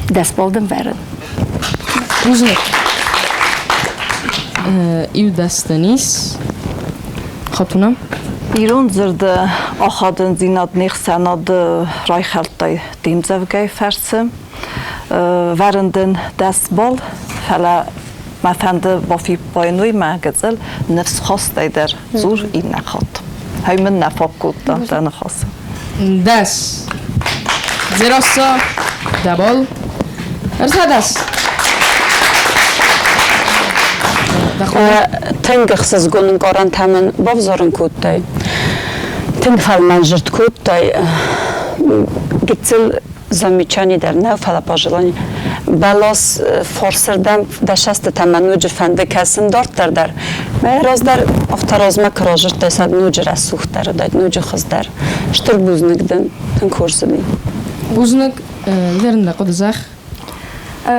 [SPEAKER 9] Дӕс бал дын вӕрын.
[SPEAKER 1] Бузныг. Иу дӕс дын ис. Хатуна?
[SPEAKER 7] Ирон дзырды ахадындзинад не хсӕнады райхӕлдтай де мдзӕвгӕйы фӕрцы. Вӕрын дын дӕс бал, фӕлӕ мӕ фӕнды бафиппайын уый, мӕ гыццыл ныфсхастӕй дӕр дзур иннӕ хатт. Хай мын нӕ фаг кодта дӕ ныхасы.
[SPEAKER 1] Дӕс. Дзерассӕ, дӕ бал. Ӕртӕдӕс.
[SPEAKER 8] Тынг ӕхсызгон ӕнкъарӕнтӕ мын бавзарын кодтай. Тынг фӕлмӕн зырд кодтай. Гыццыл замечание дӕр нӕ, фӕлӕ пожелание. Бӕлас форсырдӕм дӕ сӕстытӕ мӕ ноджы фӕнды кӕсын дарддӕр дӕр. Мӕ раздӕр афтӕ размӕ куы разырдтай, сӕ ноджы рӕсугъддӕр уыдаид, ноджы хуыздӕр. Стыр бузныг дын, тынг хорз уыди.
[SPEAKER 1] Бузныг, Верн дӕ хъуыды зӕгъ.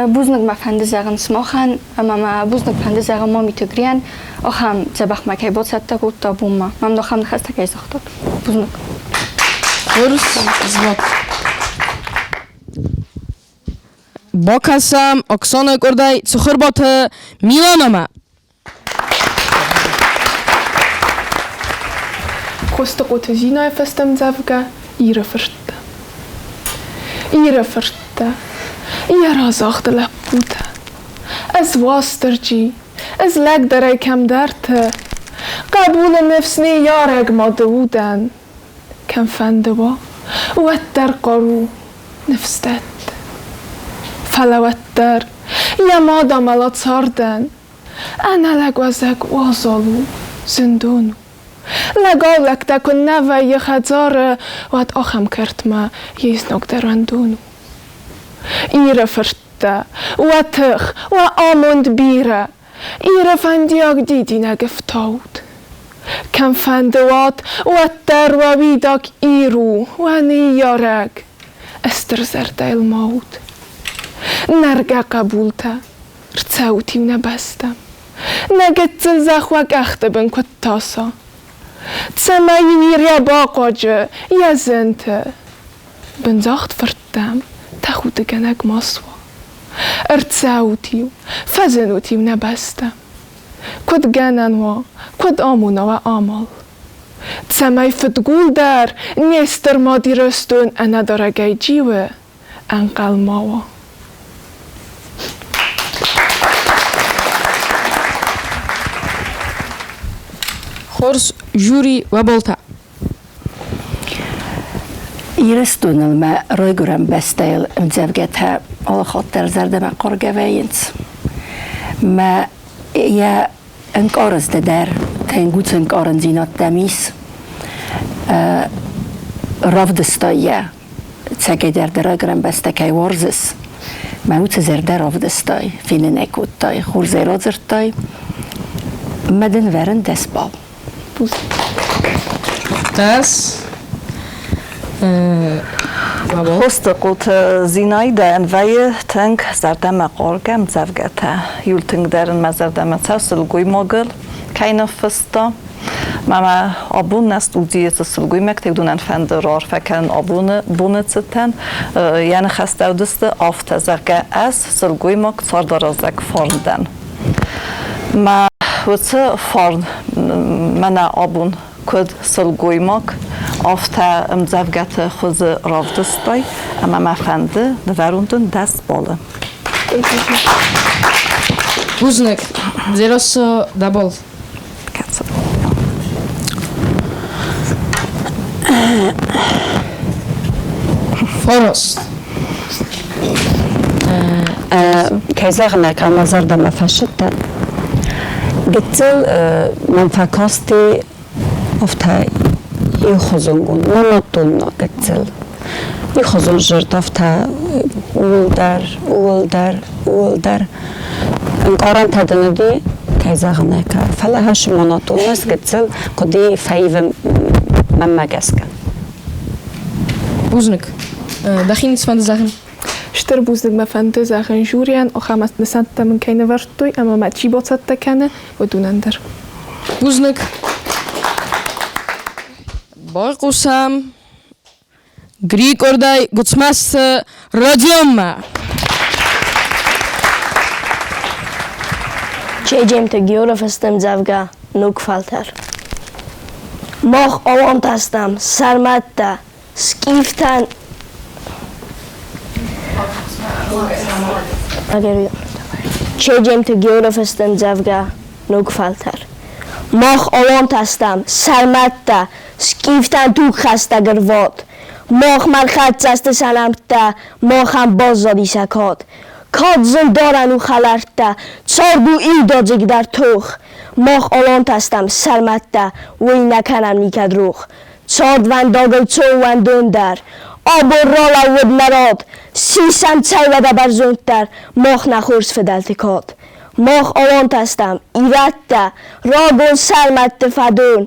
[SPEAKER 11] Бузныг мӕ фӕнды зӕгъын сымахӕн ӕмӕ мӕ бузныг фӕнды зӕгъын Мамиты Грийӕн, ахӕм дзӕбӕх мӕ кӕй бацӕттӕ кодта бонмӕ. Мӕм ахӕм ныхӕстӕ кӕй загътат. Бузныг.
[SPEAKER 1] Хорз звук. Бакӕсӕм Оксана къордӕй Цухырбаты Миланамӕ.
[SPEAKER 12] Хостыхъоты Зинӕйы фӕстӕмдзӕвгӕ Иры фырттӕ. Иры фырттӕ, йӕ разагъды лӕппутӕ. Ӕз Уастырджи, ӕз лӕгдӕрӕй кӕмдӕрты, Хъӕбулы ныфс ныййарӕг мады удӕн. Кӕмфӕнды уа, уӕддӕр хъару, ныфс дӕтты. Фӕлӕ уӕддӕр йӕ мад амӕла цардӕн, Ӕнӕлӕг уазӕг уазал у, зындон у. Лӕгау лӕгтӕ куыннӕ вӕййы хӕдзары, уӕд ахӕм кӕртмӕ йе знаг дӕр уӕндон у. Иры фырттӕ, уӕ тых, уӕ амонд бирӕ, Иры фӕндиаг дидинӕг ӕфтаут. Кӕмфӕнды уат, уӕддӕр уӕ уидаг Ир у, уӕ ныййарӕг. Ыстыр зӕрдӕйыл ма ут. Нӕргӕ хъӕбултӕ, рцӕут-иу нӕ бӕстӕм. Нӕ гыццыл зӕхх уӕ къӕхты бын куыд таса. Цӕмӕй-иу Ир йӕ бахъуаджы, йӕ зынты. Бындзагъд фырттӕм тӕхудыгӕнӕг ма суа. Ӕрцӕут-иу, фӕзынут-иу нӕ бӕстӕм. Куыд гӕнӕн уа, куыд амона уӕ амал. Цӕмӕй фыдгул дӕр не стыр мад Ирыстон ӕнӕдарӕгӕй джиуы, ӕнхъӕл ма уа.
[SPEAKER 1] Хорз жюри уӕ болтӕ.
[SPEAKER 9] Ирыстоныл мӕ райгуырӕн бӕстӕйыл ӕмдзӕвгӕтӕ алыхатт дӕр зӕрдӕмӕ хъаргӕ вӕййынц. Мӕ йӕ ӕнкъарыс ды дӕр, тынг уыцы ӕнкъарындзинад дӕм ис. Равдыстай йӕ, цӕгӕйдӕр дӕ райгуырӕн бӕстӕ кӕй уарзыс. Мӕ уыцы зӕрдӕ равдыстай, фенын ӕй кодтай, хорзӕй радзырдтай. Мӕ дын вӕрын дӕс балл.
[SPEAKER 1] Дӕс.
[SPEAKER 7] Хостыхъоты Зинаидӕйӕн вӕййы тынг зӕрдӕмӕхъаргӕ ӕмдзӕвгӕтӕ. Иу тынгдӕр ын мӕ зӕрдӕмӕ цӕуы сылгоймагыл кӕй ныффыста. Мӕ абон нӕ студийы цы сылгоймӕгтӕ уыдонӕн фӕнды раарфӕ кӕнын абоны боны цытӕн. Йӕ ныхӕстӕ уыдысты афтӕ, зӕгъгӕ, ӕз сылгоймаг цардаразӕг фарн дӕн. Мӕ уыцы фарн мӕнӕ абон куыд сылгоймаг, афтӕ ӕмдзӕвгӕты хуызы равдыстай ӕмӕ мӕ фӕнды нывӕрон дын дӕс баллы.
[SPEAKER 1] Бузныг. Дзерассӕ дӕ бал.
[SPEAKER 7] Кӕцы?
[SPEAKER 1] Фараст.
[SPEAKER 8] Кӕй зӕгъын ӕй хъӕуы, мӕ зӕрдӕмӕ фӕсидтӕн. Гыццыл мӕм фӕкасти афтӕ иухуызонгонд, монотонно гыццыл. Иухуызон зӕрд афтӕ ууыл дӕр, ууыл дӕр, ууыл дӕр. Ӕнкъарӕнтӕ дын уыди, кӕй зӕгъын ӕй хъӕуы, фӕлӕ хӕссы монотонность гыццыл хъуыдыйы фӕивы мӕнмӕ гӕсгӕ.
[SPEAKER 1] Бузныг. Дӕхи ницы фӕнды зӕгъын?
[SPEAKER 12] Стыр бузныг мӕ фӕнды зӕгъын жюрийӕн, ахӕм нысӕнттӕ мын кӕй нывӕрдтой ӕмӕ мӕ чи бацӕттӕ кӕны, уыдонӕн дӕр.
[SPEAKER 1] Бузныг. Байхъусӕм Грикъордӕй Гуыцмӕзты Родионмӕ.
[SPEAKER 13] Чеджемты Георы фӕстӕмдзӕвгӕ Ног фӕлтӕр. Мах алантӕ сӕрмӕттӕ, скифтӕн Чеджемты Георы фӕстӕмдзӕвгӕ Ног фӕлтӕр. Мах алантӕ стӕм, сӕрмӕттӕ, скифтӕн тугхӕстӕг ӕрвад. Махмӕ рхӕццӕ сты сӕ нӕмттӕ, махӕн баззади сӕ кад. Кад зындарӕн у хӕлӕрттӕ, цард у иудадзыгдӕр тох. Мах алантӕ стӕм, сӕрмӕттӕ, уый нӕ кӕнӕм никӕд рох. Цардвӕндагыл цӕуы уӕндондӕр, абон ралӕууыд нӕ рад, сисӕм цӕй уӕдӕ бӕрзонддӕр мах нӕ хорз фыдӕлты кад. Мах алантӕ стӕм, ирӕттӕ, рагон сӕрмӕтты фӕдон,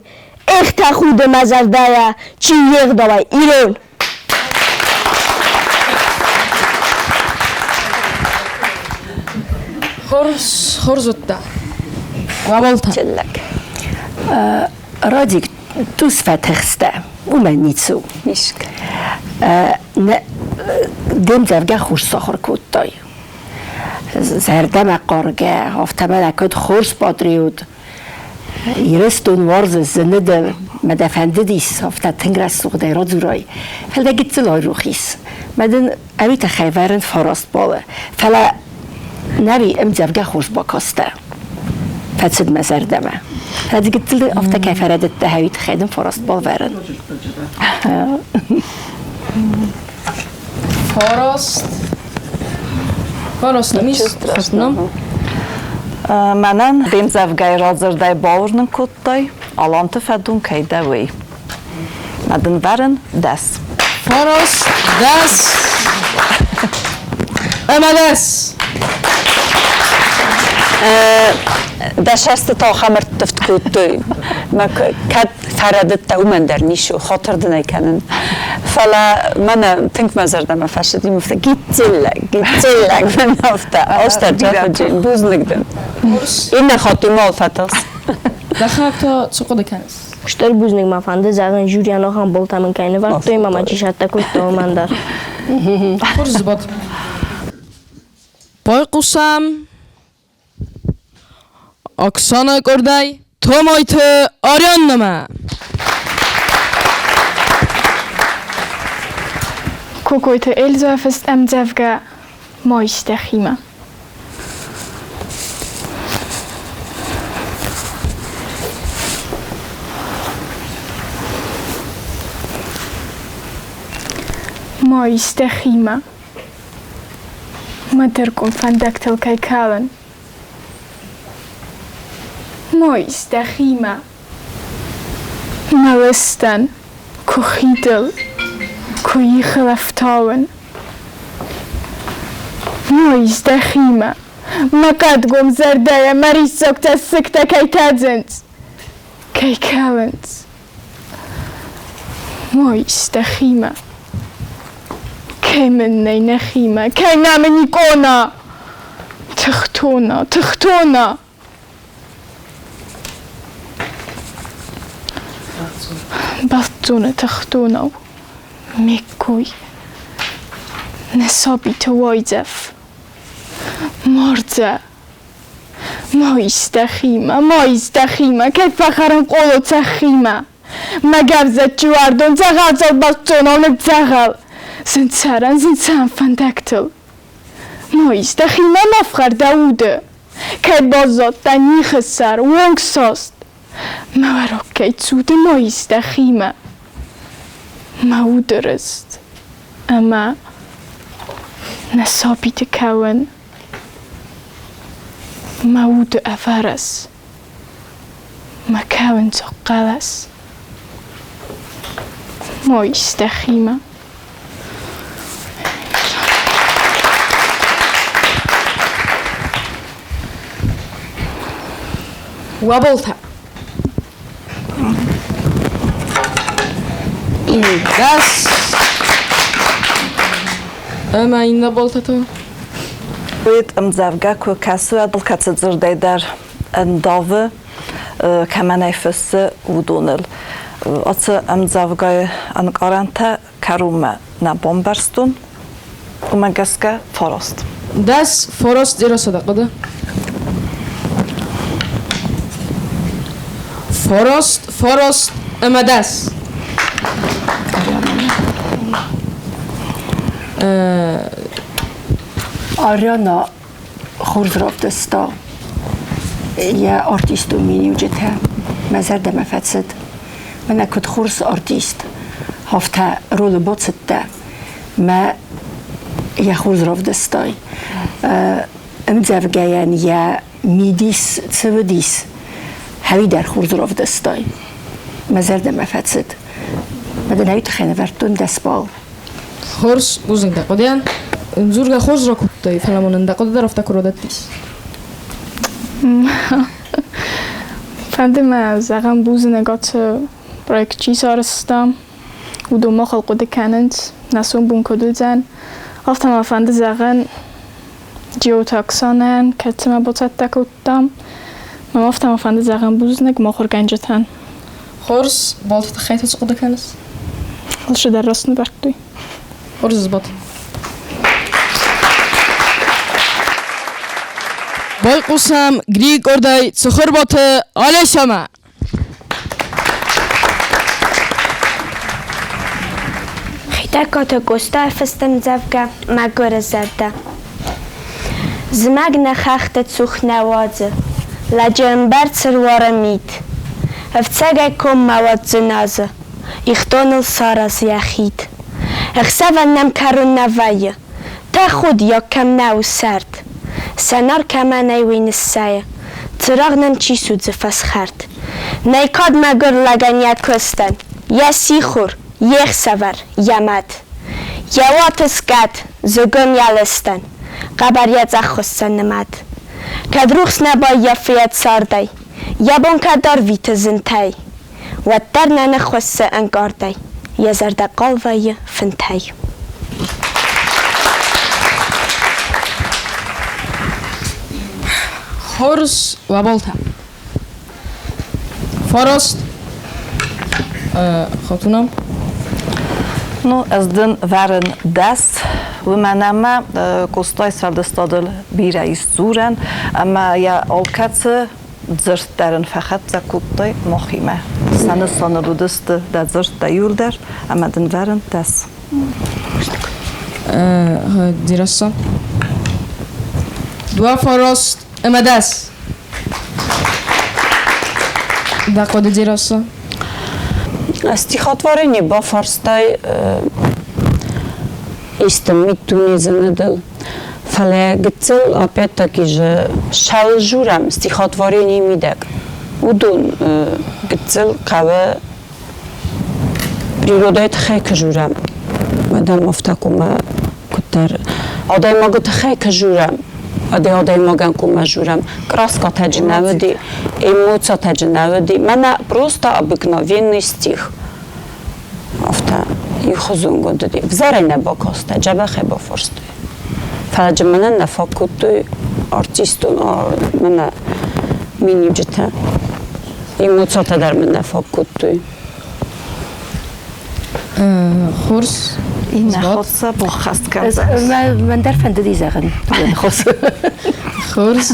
[SPEAKER 13] Эх, тӕхуды мӕ зӕрдӕйӕ, чи йе гъдауӕй ирон!
[SPEAKER 1] Хорз, хорз уыдтӕ. Уӕбӕлтӕ.
[SPEAKER 8] Чыллӕг.
[SPEAKER 9] Радик, тус фӕтыхстӕ, уымӕн ницы у.
[SPEAKER 8] Мишка.
[SPEAKER 9] Де мдзӕвгӕ хорз сахуыр кодтай. Зӕрдӕмӕ хъаргӕ, афтӕмӕй куыд хорз патриот. Ирыстон уарзы зыны дӕ мӕ дӕ фӕндыдис, афтӕ тынг рӕсугъдӕй радзурай. Фӕлӕ дӕ гыццыл айрох ис. Мӕ дын ӕви тыххӕй вӕрын фараст баллы. Фӕлӕ нӕви ӕмдзӕвгӕ хорз бакастӕ. Фӕцыд мӕ зӕрдӕмӕ. Фӕлӕ дзы гыццыл афтӕ кӕй фӕрӕдыдтӕ, ӕви тыххӕй дын фараст балл вӕрын.
[SPEAKER 1] Фараст. Фараст нӕм ис?
[SPEAKER 7] Мӕнӕн де мдзӕвгӕйы радзырдӕй бауырнын кодтай, Аланты фӕдон кӕй дӕ, уый. Мӕ дын вӕрын дӕс.
[SPEAKER 1] Фараст, дӕс ӕмӕ дӕс.
[SPEAKER 8] Дӕ сӕрты та ахӕм ӕрттывд кодтой. Мӕ кӕд фӕрӕдыдтӕ, уымӕн дӕр ницы у, хатыр дын ӕй кӕнын. Фӕлӕ мӕнӕ тынг мӕ зӕрдӕмӕ фӕцыди, афтӕ гиццеллӕг, гиццеллӕг мӕн афтӕ. Остӕ Джафаджин, бузныг дын. Иннӕ хатт уымӕл фӕтыхс.
[SPEAKER 1] Дӕхӕдӕг та цы хъуыды кӕныс?
[SPEAKER 13] Стыр бузныг мӕ фӕнды зӕгъын жюрийӕн ахӕм болтӕ мын кӕй нывӕрдтой ӕмӕ мӕ чи сӕттӕ кодта, уымӕн дӕр.
[SPEAKER 1] Хорз сбад. Байхъусӕм Оксана къордӕй Томайты Арианнӕмӕ.
[SPEAKER 12] Кокойты Эльза фыст ӕмдзӕвгӕ Ма истӕхимӕ. Ма истӕхимӕ. Мӕ дӕркъуым фӕндӕгтыл кӕй кӕлын. Ма истӕхимӕ. Мӕ лыстӕн, куы хидыл, куы ихыл ӕфтауын. Ма издӕхимӕ, мӕ хъӕдгом зӕрдӕйӕ мӕ риссаг цӕссыгтӕ кӕй тӕдзынц, кӕй кӕлынц. Ма издӕхимӕ, кӕй мын нӕй нӕхимӕ, кӕй нӕ мын и къона, тыхтона, тыхтона. Бӕлццоны тыхтонау ме ккой нӕ сабиты уайдзӕф. Мардзӕ, ма ис дӕхимӕ, ма ис дӕхимӕ, кӕд фӕхӕрын къоло цӕххимӕ. Мӕ гӕвзӕччы уӕрдон дзӕгъӕлдзау бӕлццонау ныдздзӕгъӕл. Зын цӕрӕн, зын цӕрӕн фӕндӕгтыл. Ма ис дӕхимӕ ма фхӕр дӕ уды. Кӕй баззадтӕ нихы сӕр, уонгсаст. Мӕ уӕраг кӕй цуды ма ис дӕхимӕ. Мӕ уды рыст ӕмӕ нӕ сабиты кӕуын. Мӕ уды ӕвӕрӕз, мӕ кӕуындзог хъӕлӕс. Ма ис дӕхимӕ.
[SPEAKER 1] Уӕ Дӕс. Ӕмӕ иннӕ болтӕ та?
[SPEAKER 7] Поэт ӕмдзӕвгӕ куы кӕсы, уӕд кӕцы дзырдӕй дӕр ӕндавы, кӕмӕн ӕй фыссы, уыдоныл. Ацы ӕмдзӕвгӕйы ӕнкъарӕнтӕ кӕронмӕ нӕ бамбӕрстон, уымӕ гӕсгӕ фараст.
[SPEAKER 1] Дӕс фараст дзерассӕ хъуыды. Фараст, фараст ӕмӕ дӕс.
[SPEAKER 9] Ариана хорз равдыста йӕ артистон миниуджытӕ. Мӕ зӕрдӕмӕ фӕцыд. Мӕнӕ куыд хорз артист, афтӕ ролы бацыдтӕ, мӕ йӕ хорз равдыстай. Ӕмдзӕвгӕйӕн йӕ мидис цы уыдис, хӕуи дӕр хорз равдыстай. Мӕ зӕрдӕмӕ фӕцыд. Мӕ дын ӕй тыххӕй нывӕрдтон дӕс балл.
[SPEAKER 1] Хорз, бузныг дӕ хъуыдыйӕн. Дзургӕ хорз ракодтай, фӕлӕ мын дӕ хъуыды дӕр афтӕ куы рдӕттис.
[SPEAKER 12] Фӕнды мӕ зӕгъӕм бузныг ацы проект чи сарӕзта, уыдон махыл хъуыды кӕнынц, нӕ сомбон куыд уыдзӕн. Афтӕ мӕ фӕнды зӕгъын Джиоты Оксанӕйӕн, кӕцымӕ бацӕттӕ кодтам. Мӕм афтӕ мӕ фӕнды зӕгъӕм бузныг махуыргӕнджытӕн.
[SPEAKER 1] Хорз, балты тыххӕй та цы хъуыды кӕныс?
[SPEAKER 12] Алчидӕр раст нывӕрдтой.
[SPEAKER 1] Хорз сбад. Байхъусӕм Григордӕй Цыхуырбаты Олесямӕ.
[SPEAKER 3] Хетӕгкаты Къоста фыст ӕмдзӕвгӕ Мӕгуыры зӕрдӕ. Зымӕг нӕ хӕхты цух нӕ уадзы, Лӕджы ӕмбӕрц ӕруары мит. Ӕфцӕгӕй коммӕ уӕд дзыназы, Ихдоныл саразы йӕ хид. Ӕхсӕвӕн нӕм кӕрон нӕ вӕййы, Тӕхудиаг кӕм нӕ у сӕрд. Сӕнар кӕмӕ нӕй, уый ныссӕйы, Цырагъ нӕм чи судзы фӕсхӕрд. Нӕй кад мӕгуыр лӕгӕн йӕ куыстӕн, Йӕ сихор, йе хсӕвӕр, йӕ мӕт. Йӕ уаты скъӕт, зыгуым йӕ лыстӕн, Хъӕбӕр йӕ цъӕх хуыссӕн нымӕт. Кӕд рухс нӕ баййафы йӕ цардӕй. Йӕ бон кӕд арвиты зынтӕй, Уӕддӕр нӕ ныххуыссы ӕнкъардӕй, Йӕ зӕрдӕ хъал вӕййы фынтӕй.
[SPEAKER 1] Хорз уӕ Фараст Хатуна.
[SPEAKER 7] Ну, ӕз дын вӕрын дӕс, уымӕн ӕмӕ Къостайы сфӕлдыстадыл бирӕ ис дзурӕн, ӕмӕ йӕ алкӕцы дзырд дӕр ын фӕхӕццӕ кодтой махимӕ. Сӕ нысаныл уыдысты дӕ дзырдтӕ иуылдӕр, ӕмӕ дын вӕрын дӕс.
[SPEAKER 1] Дзерассӕ. Дыууӕ фараст ӕмӕ дӕс. Дӕ хъуыды, Дзерассӕ?
[SPEAKER 8] Стихотворение бафарстай исты миддунедзинадыл. Фӕлӕ гыццыл опять-таки же сӕлзурӕм стихотворенийы мидӕг. Уыдон гыццыл хъӕуы природӕйы тыххӕй куы журӕм, мадам афтӕ куы куыддӕр адӕймагы тыххӕй куы журӕм, адӕймагӕн куы журӕм, краскатӕ джы нӕ уыди, эмоциятӕ джы нӕ уыди, мӕнӕ просто обыкновенный стих. Афтӕ иухуызонгонд уыди. Ӕвзӕрӕй нӕ бакастӕ, дзӕбӕхӕй бафарстой. Фӕлӕ джы мӕнӕн нӕ фаг кодтой артистон мӕнӕ миниуджытӕ. Эмоциятӕ дӕр мын нӕ фаг кодтой.
[SPEAKER 1] Хорз.
[SPEAKER 7] Иннӕ хос баххӕст кӕндзӕн.
[SPEAKER 9] Мӕн дӕр фӕндыди зӕгъын.
[SPEAKER 1] Хорз,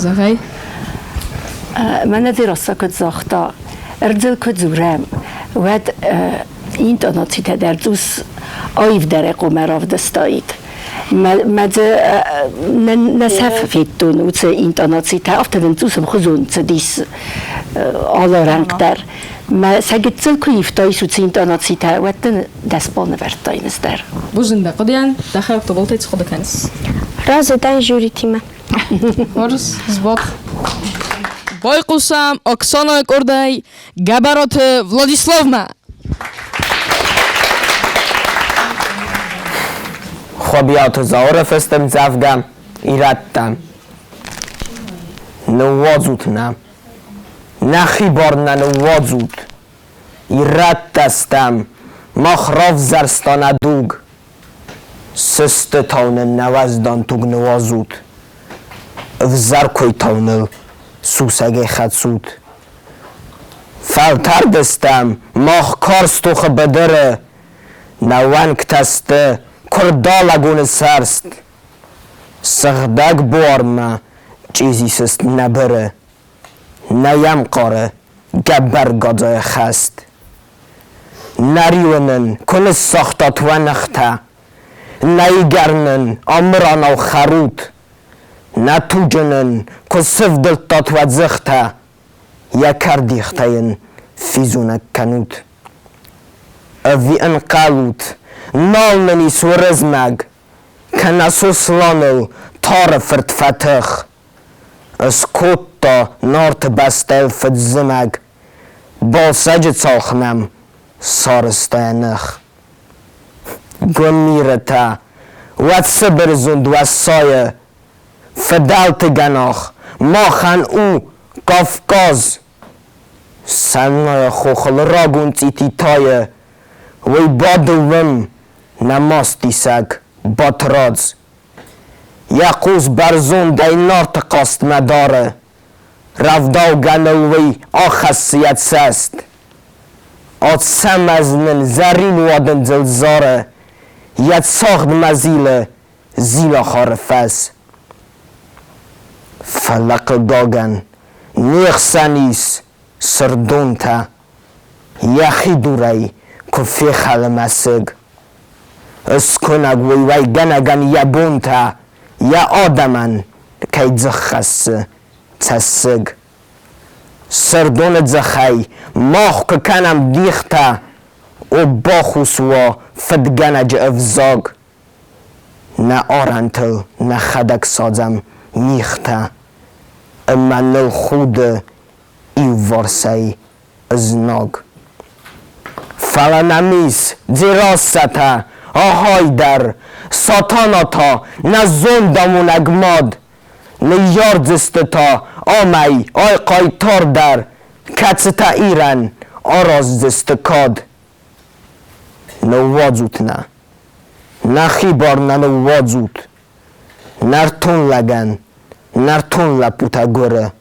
[SPEAKER 1] зӕгъай.
[SPEAKER 9] Мӕнӕ Дзерассӕ куыд загъта, ӕрдзыл куы дзурӕм, уӕд интонацитӕ дӕр цъус аивдӕрӕй хъуамӕ равдыстаид. Мӕ дзы нӕ сӕ федтон уыцы интонацитӕ, афтӕ дын цъус ӕмхуызон цыдис алы рӕнхъ дӕр. Мӕ сӕ гыццыл куы ивтаис уыцы интонацитӕ, уӕд дын дӕс бон нывӕрдтаин ӕз дӕр.
[SPEAKER 1] Бузныг дӕ хъуыдыйӕн, дӕхӕдӕг Тоболтӕй цы хъуыды кӕныс?
[SPEAKER 3] Разы дӕн жюритимӕ.
[SPEAKER 1] Хорз, сбад. Байхъусӕм Оксанайы къордӕй Гӕбӕраты Владиславмӕ.
[SPEAKER 14] Хуыбиаты Зауыры фыст ӕмдзӕвгӕ Ирӕттӕ. Ныууадзут нӕ. Нӕхи бар нӕ ныууадзут. Ирӕттӕ стӕм, мах равзӕрста нӕ дуг. Сыстытау нын нӕ уӕздан туг ныуадзут, Ӕвзӕр куыйтау ныл сусӕгӕй хӕцут. Фӕлтӕрд стӕм мах карз тохы быдыры, Нӕ уӕнгтӕ сты куырдалӕгоны сӕрст. Сыгъдӕг буармӕ чъизи сыст нӕ быры, Нӕ йӕм хъары гӕбӕр гадзайы хӕст. Нӕ риуы нын куы ныссагътат уӕ ныхтӕ, Нӕ игӕр нын Амыранау хӕрут, Нӕ туджы нын куы сывдылдтат уӕ дзыхтӕ, Йӕ кӕрдихтӕ йын физонӕг кӕнут. Ӕви ӕнхъӕлут, нал нын ис Уырызмӕг, Кӕнӕ Сосланыл Тары фырт фӕтых? Ыскодта Нарты бӕстӕйыл фыд-зымӕг, Балсӕджы цалх нӕм сарӕзта йӕ ных. Гуымирытӕ, уӕ цыбырзонд уӕ сайы, Фыдӕлты гӕнах махӕн у Кавказ. Сӕнайы хохыл рагон цъити тайы, Уый бады уым нӕ мастисӕг Батрадз. Йӕ хъус бӕрзондӕй Нарты хъастмӕ дары, Рӕвдаугӕ ныл уый ахӕссы йӕ цӕст. Ацӕмӕз нын зӕрин уадындзыл зары, Йӕ цагъдмӕ зилы Зилахары фӕз. Фӕлӕ хъыгагӕн, не хсӕн ис сырдонтӕ, Йӕхи дурӕй куы фехӕлы мӕсыг. Ыскуынӕг уый уӕйгӕнӕгӕн йӕ бонтӕ, Йӕ адӕмӕн кӕй дзых хӕссы цӕссыг. Сырдоны дзыхӕй мах куы кӕнӕм дихтӕ, О, бахус уа фыдгӕнӕджы ӕвзаг! Нӕ арӕнтыл нӕхӕдӕг садзӕм мигътӕ, Ӕмӕ ныл худы иуварсӕй ызнаг. Фӕлӕ нӕм ис Дзерассӕтӕ, агъай дӕр, Сатана та нӕ зондамонӕг мад. Ныййардзысты та амӕй ай хъайтардӕр, кӕцытӕ Ирӕн араздзысты кад. Ныууадзут нӕ, нӕхи бар нӕ ныууадзут, нӕртон лӕгӕн нӕртон лӕппутӕ гуыры.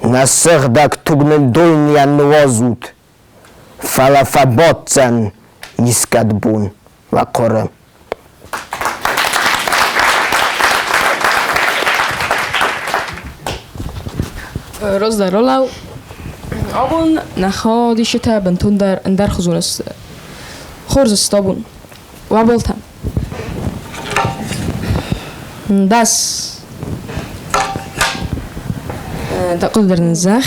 [SPEAKER 14] Нӕ сыгъдӕг туг нын дойныйӕн ныуадзут, фӕлӕ фӕбаддзӕн искӕд бон уӕ хъуыры.
[SPEAKER 1] Раздӕр ралӕу. Абон нӕ хаодисджытӕ бынтондӕр ӕндӕрхуызон сты. Хорз сты абон. Уӕ болтӕ. Дӕс. Дӕ хъуыды дӕр ныззӕх.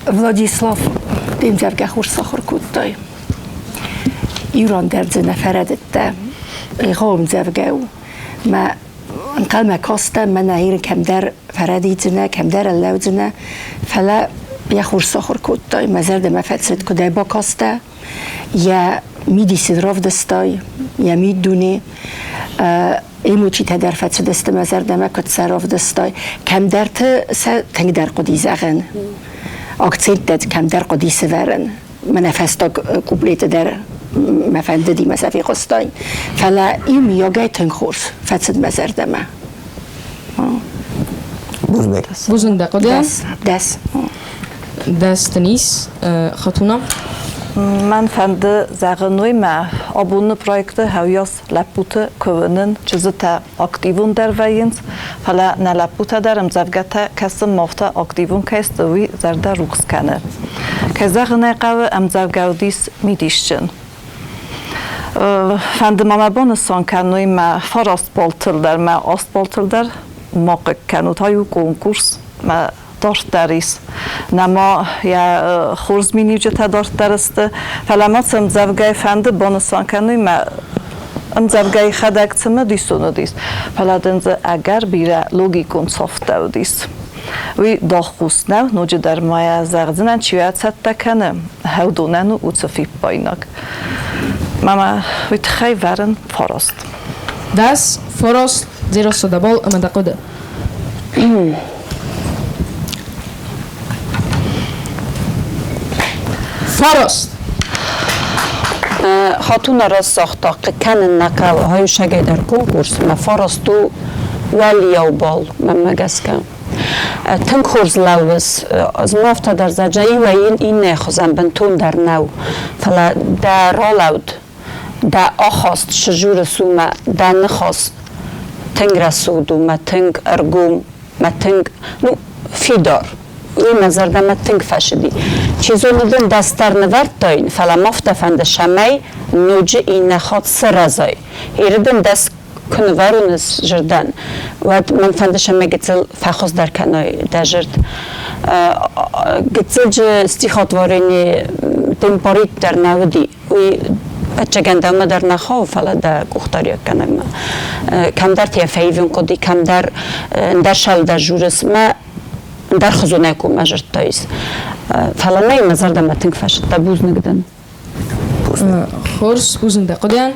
[SPEAKER 9] Владислав, де мдзӕвгӕ хорз сахуыр кодтай. Ирон дӕр дзы нӕ фӕрӕдыдтӕ. Егъау ӕмдзӕвгӕ у. Мӕ ӕнхъӕлмӕ кастӕн, мӕнӕ Иры кӕмдӕр фӕрӕдидзынӕ, кӕмдӕр ӕрлӕудзынӕ, фӕлӕ йӕ хорз сахуыр кодтай, мӕ зӕрдӕмӕ фӕцыд, куыд ӕй бакастӕ, йӕ мидис ын равдыстай, йӕ миддуне. Эмоцитӕ дӕр фӕцыдысты мӕ зӕрдӕмӕ, куыд сӕ равдыстай. Кӕмдӕрты сӕ тынгдӕр хъуыди зӕгъын, акценттӕ кӕмдӕр хъуыди сывӕрын. Мӕнӕ фӕстаг куплеты дӕр мӕ фӕндыди мӕ сӕ фехъуыстаин. Фӕлӕ иумиагӕй тынг хорз фӕцыд мӕ зӕрдӕмӕ.
[SPEAKER 14] Бузныг.
[SPEAKER 1] Бузныг дӕ хъуыдыйӕн.
[SPEAKER 9] Дӕс.
[SPEAKER 1] Дӕс Денис, Хатуна.
[SPEAKER 7] Мӕн фӕнды зӕгъын уый, мӕ абоны проекты хӕуйас лӕппуты куы уынын, чызджытӕ активондӕр вӕййынц, фӕлӕ нӕ лӕппутӕ дӕр ӕмдзӕвгӕтӕ кӕсын афтӕ активон кӕй сты, уый зӕрдӕ рухс кӕны. Кӕй зӕгъын ӕй хъӕуы, ӕмдзӕвгӕ уыдис мидисджын. Фӕнды ма мӕ банысан кӕной мӕ фараст балтыл дӕр, мӕ аст балтыл дӕр ма хъыг кӕнут. Ай у конкурс, мӕ дарддӕр ис. Нӕма йӕ хорз миниуджытӕ дарддӕр сты, фӕлӕ ма цы ӕмдзӕвгӕйы фӕнды банысан кӕной мӕ ӕмдзӕвгӕйы хӕдӕг цымыдисон уыдис, фӕлӕ дын дзы ӕгӕр бирӕ логикон цӕфтӕ уыдис. Уый доххъус нӕу, ноджыдӕр ма йӕ зӕгъдзынӕн, чи йӕ цӕттӕ кӕны, уыдонӕн у уыцы фиппаинаг. Мамӕ уый тыххӕй вӕрын фараст.
[SPEAKER 1] Дӕс, фараст, дзерассӕ дӕбӕл ӕма дӕ хъуыды. Фараст!
[SPEAKER 8] Хатуна расагъта, кӕнын нӕ хъӕуы хъусӕгӕй дӕр конкурс, мӕ фараст у уӕлиау бал, мӕнмӕ гӕсгӕ. Тынг хорз лӕууыс. Ӕз ма афтӕ дӕр зӕгъын, иуӕй иннӕ хуызӕн бынтондӕр нӕу, фӕлӕ дӕ ралӕуд дӕ ахаст сжурыс у мӕ дӕ ныхас тынг рӕсугъд у, мӕ тынг ӕргом, мӕ тынг, ну, фидар. Уый мӕ зӕрдӕмӕ тынг фӕцыди. Чи зоны дын дӕ стӕр нывӕрдтаин, фӕлӕ ма афтӕ фӕнды, цӕмӕй ноджы иннӕ хатт сырӕзай. Иры дын дӕ куы нывӕрон ӕз зӕрдӕн, уӕд мӕн фӕнды, цӕмӕй гыццыл фӕхуыздӕр кӕной дӕ зӕрд. Гыццылджы стихотворение темпорит дӕр нӕ уыди. Уый ӕцӕгӕн дӕумӕ дӕр нӕ хауы, фӕлӕ дӕ къухдариуӕггӕнӕгмӕ. Кӕмдӕрты йӕ фӕивын хъуыди, кӕмдӕр ӕндӕр сӕлдӕр журыс мӕ ӕндӕр хызонӕй коммӕ зырдтаис. Фӕлӕ мӕ мӕ зӕрдӕмӕ тынг фӕсыдта, бузныг дын.
[SPEAKER 1] Хорз, бузныг дӕ хъуыдыйӕн.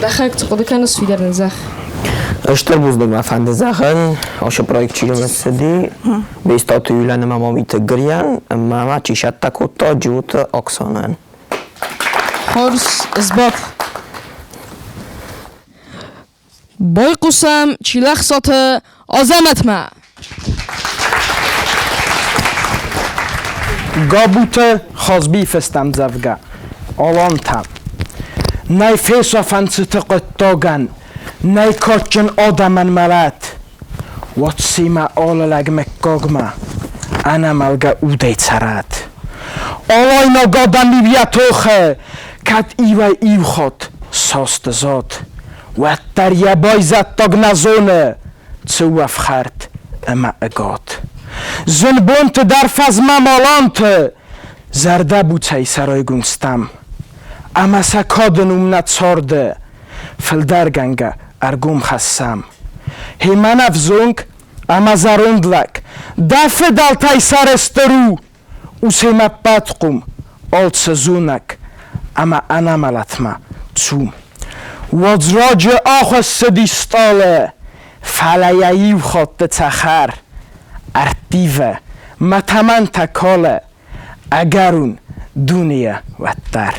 [SPEAKER 1] Дӕхӕг цы хъуыды кӕныс, фидар нын зӕгъ.
[SPEAKER 14] Стыр бузныг мӕ фӕнды зӕгъын, ацы проект чи рымысыди, Бестауты Юлиан ӕмӕ Мамиты Гырйан ӕмӕ ма чи сӕттӕ кодта Джиоты Оксанӕн.
[SPEAKER 1] Хорз сбад. Байхъусӕм Чилӕхсаты Азӕмӕтмӕ.
[SPEAKER 4] Габуты Хазби фыст ӕмдзӕвгӕ Алантӕ. Нӕй фесӕфӕн цыты хъуыддагӕн, нӕй кадджын адӕмӕн мӕлӕт. Уацимӕ алы лӕг мыггагмӕ ӕнӕмӕлгӕ удӕй цӕрӕд. Алайнаг адӕм йӕ тохы кӕд иуӕй-иу хатт састы зад, уӕддӕр йӕ байзӕддаг нӕ зоны, цы у ӕфхӕрд ӕмӕ ӕгад. Зын бонты дӕр фӕзмӕм аланты, зӕрдӕбуцӕй сӕ райгонд стӕм. Ӕмӕ сӕ кадӕн уым нӕ царды фылдӕргӕнгӕ ӕргом хӕссӕм. Хемӕн ӕвзонг ӕмӕ зӕронд лӕг, дӕ фыдӕлтӕй сӕрыстыр у, усемӕ ӕппӕтхъом, алцызонӕг ӕмӕ ӕнӕмӕлӕтмӕ цу. Уӕд раджы ахуыссыди стъалы, фӕлӕ йӕ иу хатты цӕхӕр ӕрттивы, мӕ тӕмӕнтӕ калы, ӕгӕрон дунейӕ уӕддӕр.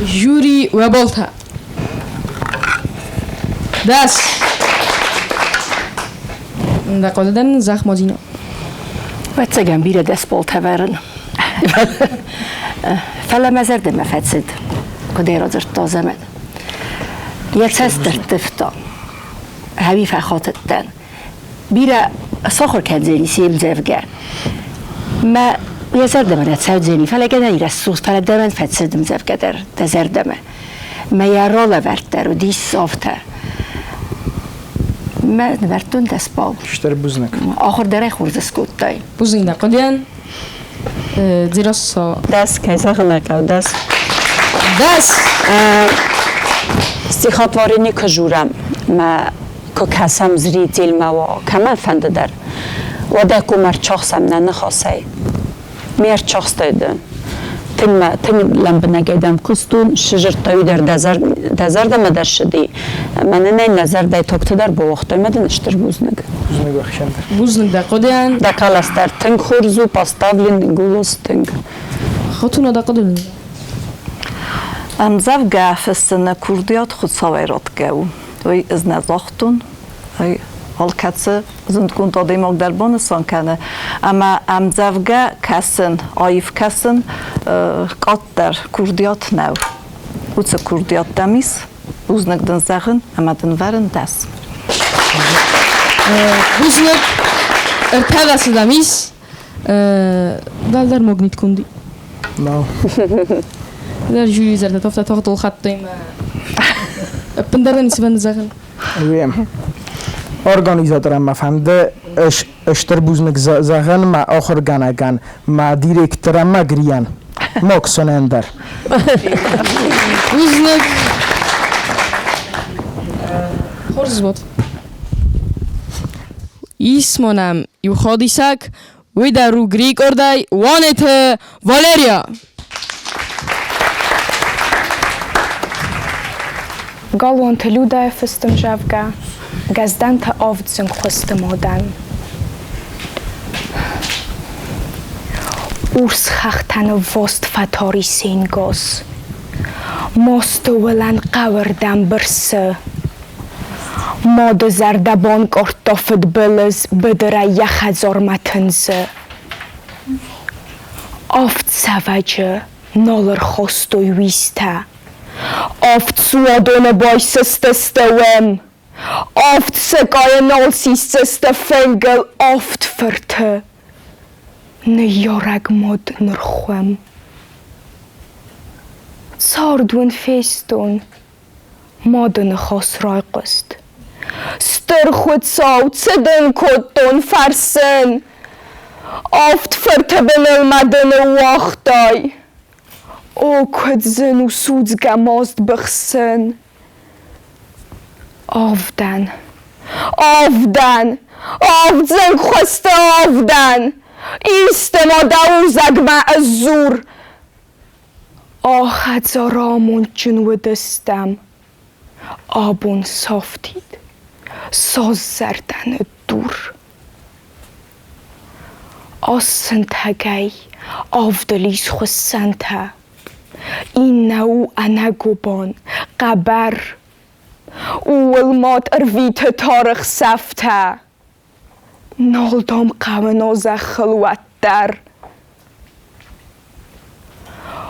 [SPEAKER 1] Жюри уӕ 10. Дӕ хъуыды дӕр нын зӕгъ, Мадина.
[SPEAKER 9] Ӕвӕццӕгӕн, бирӕ дӕс болтӕ вӕрын. Фӕлӕ мӕ зӕрдӕмӕ фӕцыд, куыд ӕй радзырдта Азӕмӕт. Йӕ цӕст ӕрттывта. Хӕуи фӕхатыдтӕн. Бирӕ сахуыр кӕндзӕни се мдзӕвгӕ. Мӕ йӕ зӕрдӕмӕ нӕ цӕудзӕни, фӕлӕ гӕнӕн и рӕсугъд, фӕлӕ дӕуӕн фӕцыд ӕмдзӕвгӕ дӕр дӕ зӕрдӕмӕ. Мӕ йӕ ралӕвӕрд дӕр уыдис афтӕ. Мӕ нывӕрдтон дӕ спал.
[SPEAKER 4] Стыр бузныг.
[SPEAKER 9] Ахуыр дӕр ӕй хорз скодтай.
[SPEAKER 1] Бузныг дӕ хъуыдыйӕн. Дзерассӕ.
[SPEAKER 8] Дӕс, кӕй зӕгъын ӕй хъӕуы, дӕс.
[SPEAKER 1] Дӕс!
[SPEAKER 8] Стихотворени куы журӕм, мӕ куы кӕсӕм зрителмӕ уа, кӕмӕн фӕнды дӕр, уӕд ӕй куы ӕрчахсӕм нӕ ныхасӕй. Ме рчахстай ды. Тынг мӕ тынг лӕмбынӕгӕй дӕм хъуыстон, сзырдтай дӕр дӕ зӕрдӕмӕ дӕр ссыди. Мӕнӕн ӕй нӕ зӕрдӕйы тогты дӕр бауагътай мӕ дын стыр бузныг.
[SPEAKER 4] Бузныг ӕхсӕн дӕр.
[SPEAKER 1] Бузныг дӕ хъуыдыйӕн.
[SPEAKER 8] Дӕ хъӕлӕс дӕр тынг хорз у, поставлен голос тынг.
[SPEAKER 1] Хатуна дӕ хъуыды нын.
[SPEAKER 7] Ӕмдзӕвгӕ фыссыны курдиат Хуыцауӕй ратгӕ у. Уый ӕз нӕ загътон, ай алкӕцы зындгонд адӕймаг дӕр банысан кӕны. Ӕмӕ ӕмдзӕвгӕ кӕсын, аив кӕсын къаддӕр курдиат нӕу. Уыцы курдиат дӕм ис, бузныг дын зӕгъын ӕмӕ дын вӕрын дӕс.
[SPEAKER 1] Бузныг, ӕртӕ дӕсы дӕм ис. Дӕлдӕр магнит кунди.
[SPEAKER 4] No.
[SPEAKER 1] Дӕр жюри зӕрдӕ тофта тохтыл хаттӕй мӕ. Ӕппындӕр дӕ ницы фӕнды зӕгъын?
[SPEAKER 4] Уе. Организаторӕн мӕ фӕнды стыр бузныг зӕгъын мӕ ахуыргӕнӕгӕн, мӕ директорӕн, мӕ Грийӕн. Моксонӕн дӕр.
[SPEAKER 1] Бузныг. Хорз вот. Ис ма нӕм иу ходисӕг, уый дӕр у Грикъордӕй Уанеты Валерия.
[SPEAKER 12] Галуанты Людӕйы фыстым зӕгъгӕ, Гӕздӕнтӕ авд зынгхуысты мадӕн. Урс хӕхтӕ ныввост фӕтари се нгас. Масты уылӕн хъӕуырдӕм бырсы. Мады зӕрдӕ банкъардта фыдбылыз, быдырӕй йӕ хӕдзармӕ тындзы. Авд цӕвӕджы нал ӕрхастой уистӕ. Авд суадоны байсыстысты уым. Авд сыкъайы нал сисдзысты фынгыл авд фырты. Ныййарӕг мад нырхуым. Цард уын фестон, Мады ныхас райхъуыст. Стыр Хуыцау, цы дын кодтон, фӕрсын? Авд фырты быныл мӕ ды ныууагътай. О, куыд зын у судзгӕ маст быхсын! Авдӕн, авдӕн, авд зынгхуысты авдӕн! Исты ма дӕ узӕгмӕ ысдзур! О, хӕдзары амондджын уыдыстӕм, абон сафтид, соззӕрдӕ ныддур. Асынтӕгӕй авдыл ис хуыссӕнтӕ, иннӕ у ӕнӕгобан, хъӕбӕр. Ууыл мад ӕрвиты тары хсӕвтӕ. Нал дам хъӕуы но зӕххыл уӕддӕр.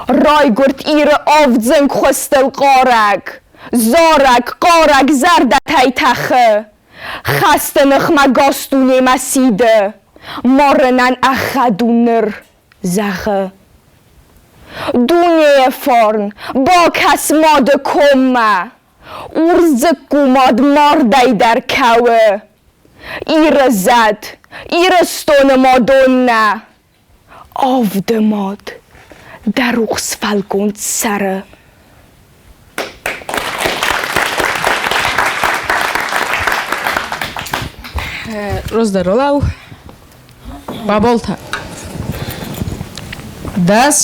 [SPEAKER 12] Райгуырд Иры авдзынг хуызтыл хъарӕг, Зарӕг, хъарӕг зӕрдӕтӕй тӕхы. Хӕсты ныхмӕ гас дунемӕ сиды, Марынӕн ӕгъгъӕд у ныр, зӕгъы. Дунейы фарн, бакӕс мады коммӕ, Урсдзыкку мад мардӕй дӕр кӕуы. Иры зӕд, Ирыстоны Мадоннӕ, Авды мад, дӕ рухс фӕлгонц цӕры.
[SPEAKER 1] Раздӕр ралӕу. Баболтӕ. Дӕс.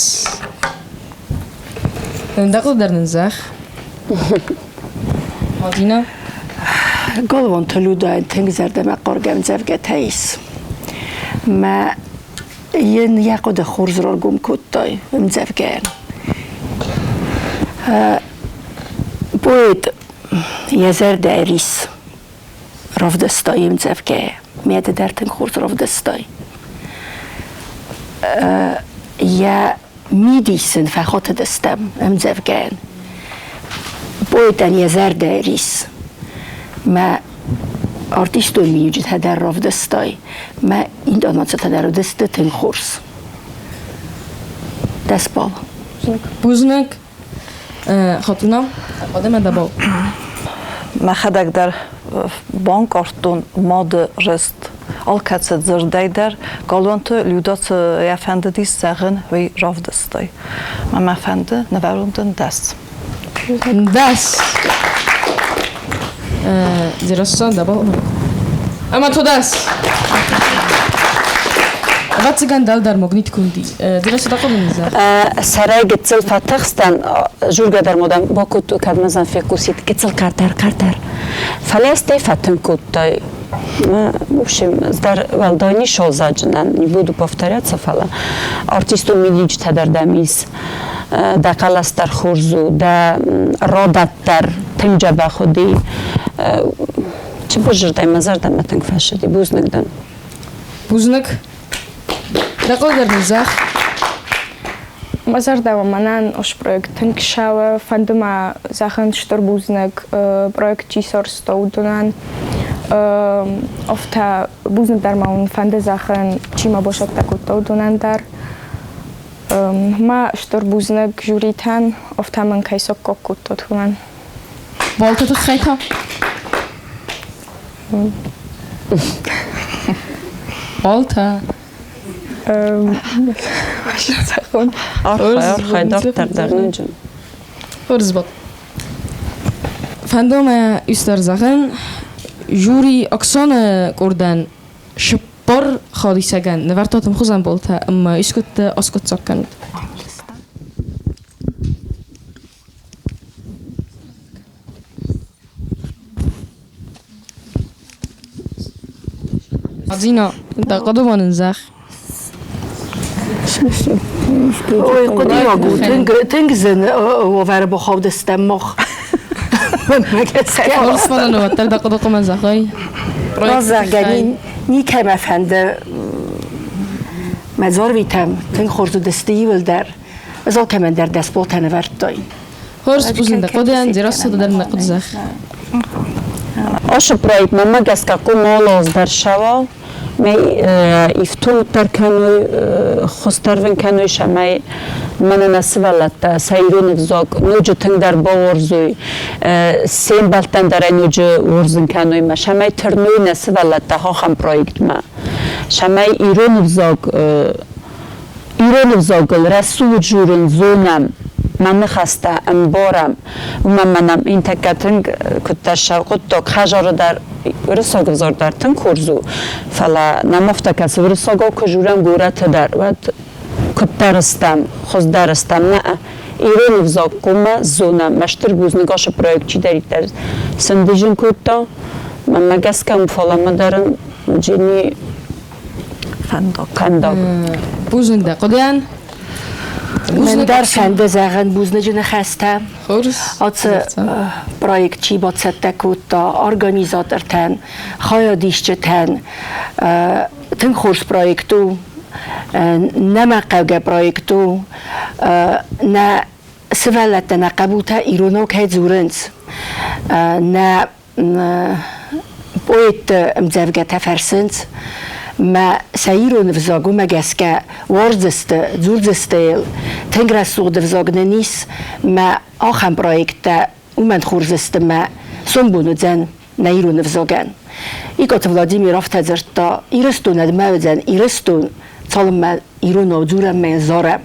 [SPEAKER 1] Дӕ дӕр нын зӕгъ. Мадина?
[SPEAKER 9] Галуанты Людӕйӕн тынг зӕрдӕмӕхъаргӕ ӕмдзӕвгӕтӕ ис. Мӕ йын йӕ хъуыды хорз раргом кодтай ӕмдзӕвгӕйӕн. Поэт йӕ зӕрдӕйы рис равдыста йе мдзӕвгӕйӕ. Мӕ ды дӕр тынг хорз равдыстай. Йӕ мидис ын фӕхатыдыстӕм ӕмдзӕвгӕйӕн. Поэтӕн йӕ зӕрдӕйы рис. Мӕ артистон миниуджытӕ дӕр равдыстай, мӕ интонацитӕ дӕр уыдысты тынг хорз. Дӕс балл.
[SPEAKER 1] Бузныг. Хатуна, хъуыдымӕ дӕ бал.
[SPEAKER 7] Мӕхӕдӕг дӕр банкъардтон мады рыст. Алкӕцы дзырдӕй дӕр Галуанты Люда цы йӕ фӕндыдис зӕгъын, уый равдыстай. Мӕ мӕ фӕнды нывӕрон дын дӕс.
[SPEAKER 1] Дӕс. Дзерассӕ дӕ бал. Ӕмӕ то дӕс. Ӕвӕццӕгӕн дӕлдӕр магнит кунди. Дзерассӕ дӕ хъуыды низӕр.
[SPEAKER 8] Сӕрӕй гыццыл фӕтыхстӕн, жургӕ дӕр модӕм бакодтой, кӕд мӕ зӕн фехъусид, гыццыл кардӕр, кардӕр. Фӕлӕ стӕй фӕтынг кодтай. В общем, дӕр уӕлдай не созаджынӕн, не буду повторяться, фӕлӕ артистон миниуджытӕ дӕр дӕм ис. Дӕ хъӕлӕс дӕр хорз у, дӕ родат дӕр тынг дзӕбӕх уыди. Цыбыр зӕрдӕй мӕ зӕрдӕмӕ тынг фӕцыди. Бузныг дын.
[SPEAKER 1] Бузныг. Дӕ хъуыды дӕр зӕгъ.
[SPEAKER 5] Мӕ зӕрдӕмӕ мӕнӕн ос проект тынг ссӕуы. Фӕнды мӕ зӕгъын стыр бузныг проект чи сарӕзта, уыдонӕн. Афтӕ бузныг дӕр ма уын фӕнды зӕгъын, чи мӕ басӕттӕ кодта, уыдонӕн дӕр. Мӕ стыр бузныг жюритӕн, афтӕ мын кӕй саккаг кодтат, уымӕн.
[SPEAKER 1] Балты тыххӕй та? Балта.
[SPEAKER 8] Архай, дарддӕр дӕр ноджы.
[SPEAKER 1] Хорз бон. Фӕнды мӕ истӕр зӕгъын, жюри Оксаны къордӕн цыппар хадисӕгӕн нывӕрдтат ӕмхуызӕн баллтӕ ӕмӕ искуыдты аскъуыддзаг кӕнут. Зина, дӕ хъуыды ма нын зӕгъ.
[SPEAKER 9] Ой, хъуыдыйаг у, тынг, тынг зын уавӕры бахаудыстӕм мах.
[SPEAKER 1] Хорз фӕлӕ уӕддӕр дӕ хъуыды хъуымӕ зӕгъай.
[SPEAKER 9] Зӕгъгӕ, никӕмӕ фӕнды мӕ дзорвитӕм, тынг хорз уыдысты иуылдӕр. Ӕз алкӕмӕн дӕр дӕс болтӕ нывӕрдтой.
[SPEAKER 1] Хорз бузныг дӕ хъуыдыйӕн, Дзерассӕ дӕр нӕ хъуыды зӕгъ.
[SPEAKER 8] Ашы проектмӕ мӕ гӕсгӕ къумолоз дӕр сӕуа, мӕ ифтонгдӕр кӕной, хуыздӕрвын кӕной, цӕмӕй мӕнӕ нӕ сывӕллӕттӕ сӕ ирон ӕвзаг ноджы тынгдӕр бауарзой, се мбӕлттӕн дӕр ӕй ноджы уарзын кӕной мӕ, цӕмӕй тырной нӕ сывӕллӕттӕ ахӕм проектмӕ, цӕмӕй ирон ӕвзаг Ирон ӕвзагыл рӕсугъд дзурын зонӕм, мӕ ныхӕстӕ ӕмбарӕм, уымӕн ӕмӕ нӕм интӕккӕ тынг куыддӕр сӕрхъуыддаг хӕдзары дӕр уырыссаг ӕвзаг дӕр тынг хорз у, фӕлӕ нӕм афтӕ кӕсы, уырыссагау куы дзурӕм горӕты дӕр, уӕд куыддӕр стӕм, хуыздӕр стӕм. Нӕ, ирон ӕвзаг хъуамӕ зонӕм. Мӕ стыр бузныг ацы проект чидӕриддӕр сӕндидзын кодта, мӕнмӕ гӕсгӕ, фӕлӕ мӕ дӕр Дженни
[SPEAKER 7] Фӕндаг.
[SPEAKER 8] Фӕндаг.
[SPEAKER 1] Бузныг дӕ хъуыдыйӕн.
[SPEAKER 9] Мӕн дӕр фӕнды зӕгъын бузныджы ныхӕстӕ.
[SPEAKER 1] Хорз.
[SPEAKER 9] Ацы проект чи бацӕттӕ кодта организатортӕн, хайадисджытӕн, тынг хорз проект у, нӕмӕхъӕугӕ проект у, нӕ сывӕллӕттӕ, нӕ хъӕбултӕ иронау кӕй дзурынц, нӕ поэтты ӕмдзӕвгӕтӕ фӕрсынц, мӕ сӕ ирон ӕвзаг уымӕ гӕсгӕ уарздзысты, дзурдзысты йыл. Тынг рӕсугъд ӕвзаг нын ис, мӕ ахӕм проекттӕ уымӕн хорз сты мӕ сомбон уыдзӕн нӕ ирон ӕвзагӕн. Икъоты Владимир афтӕ дзырдта, Ирыстонӕн мӕ уыдзӕн Ирыстон, цалынмӕ иронау дзурӕм мӕ зарӕм.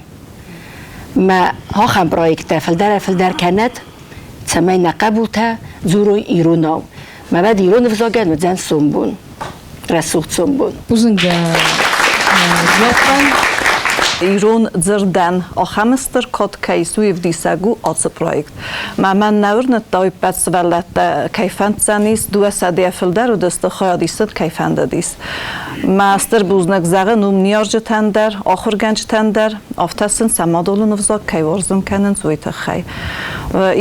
[SPEAKER 9] Мӕ ахӕм проекттӕ фылдӕрӕй-фылдӕр кӕнӕд, цӕмӕй нӕ хъӕбултӕ дзурой иронау. Мӕ уӕд ирон ӕвзагӕн уыдзӕн сомбон, рӕсугъд сомбон.
[SPEAKER 1] Бузныг дӕ дзуаппӕн.
[SPEAKER 7] Ирон дзырдӕн ахӕм стыр код кӕй ис, уый ӕвдисӕг у ацы проект. Мӕ мӕн нӕ уырныдта, уый ппӕт сывӕллӕттӕ кӕй фӕнддзӕнис, дыууӕсӕдӕйӕ фылдӕр уыдысты хайад исын кӕй фӕндыдис. Мӕ стыр бузныг зӕгъын уым ныййарджытӕн дӕр, ахуыргӕнджытӕн дӕр, афтӕ сын сӕ мадӕлон ӕвзаг кӕй уарзын кӕнынц, уый тыххӕй.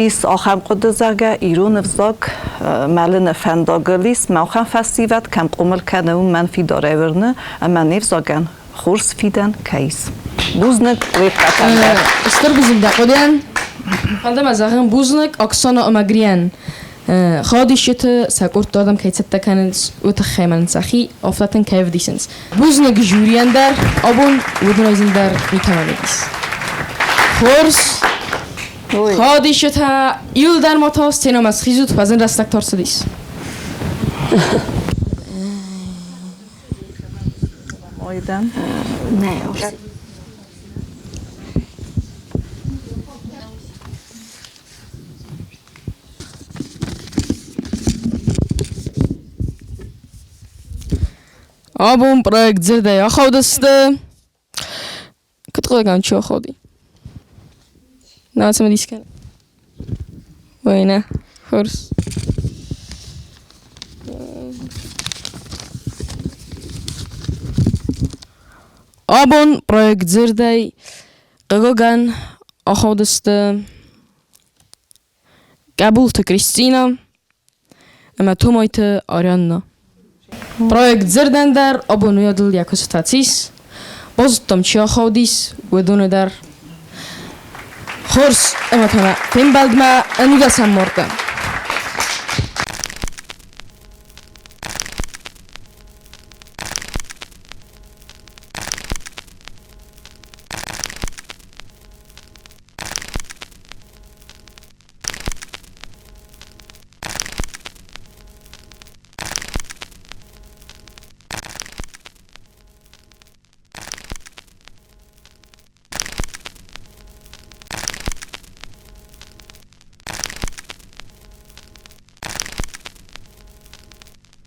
[SPEAKER 7] Ис ахӕм хъуыды, зӕгъгӕ, ирон ӕвзаг мӕлыны фӕндагыл ис, мӕ ахӕм фӕсивӕд кӕм хъомыл кӕны, уым мӕн фидарӕй уырны, ӕмӕ не взагӕн хорз фидӕн кӕй ис. Бузныг уе ппӕтӕн дӕр.
[SPEAKER 1] Стыр бузныг дӕ хъуыдыйӕн. Фӕнды мӕ зӕгъын бузныг Оксана ӕмӕ Грийӕн. Хаодисджыты сӕ къордты адӕм кӕй цӕттӕ кӕнынц, уый тыххӕй мӕн сӕхи афтӕтын кӕй ӕвдисынц. Бузныг жюрийӕн дӕр, абон уыдонӕй зындӕр никӕмӕн уыдис. Хорз. Хаодисджытӕ иуылдӕр ма та сценӕмӕ схизут, фӕзын рӕстӕг та рцыдис. Абон проект дзырдӕй ахаудысты. Куыд хъуыдыгӕн чи ахауди? Нӕ цымыдис кӕны. Ой, нӕ, хорз. Абон проект дзырдӕй хъыгагӕн ахаудысты Къӕбулты Кристина ӕмӕ Томайты Арианна. Проект дзырдӕн дӕр абон уыйадыл йӕ куыст фӕцис. Базыдтам, чи ахаудис, уыдоны дӕр. Хорз ӕмӕ та нӕ фембӕлдмӕ ӕнудӕсӕм марты.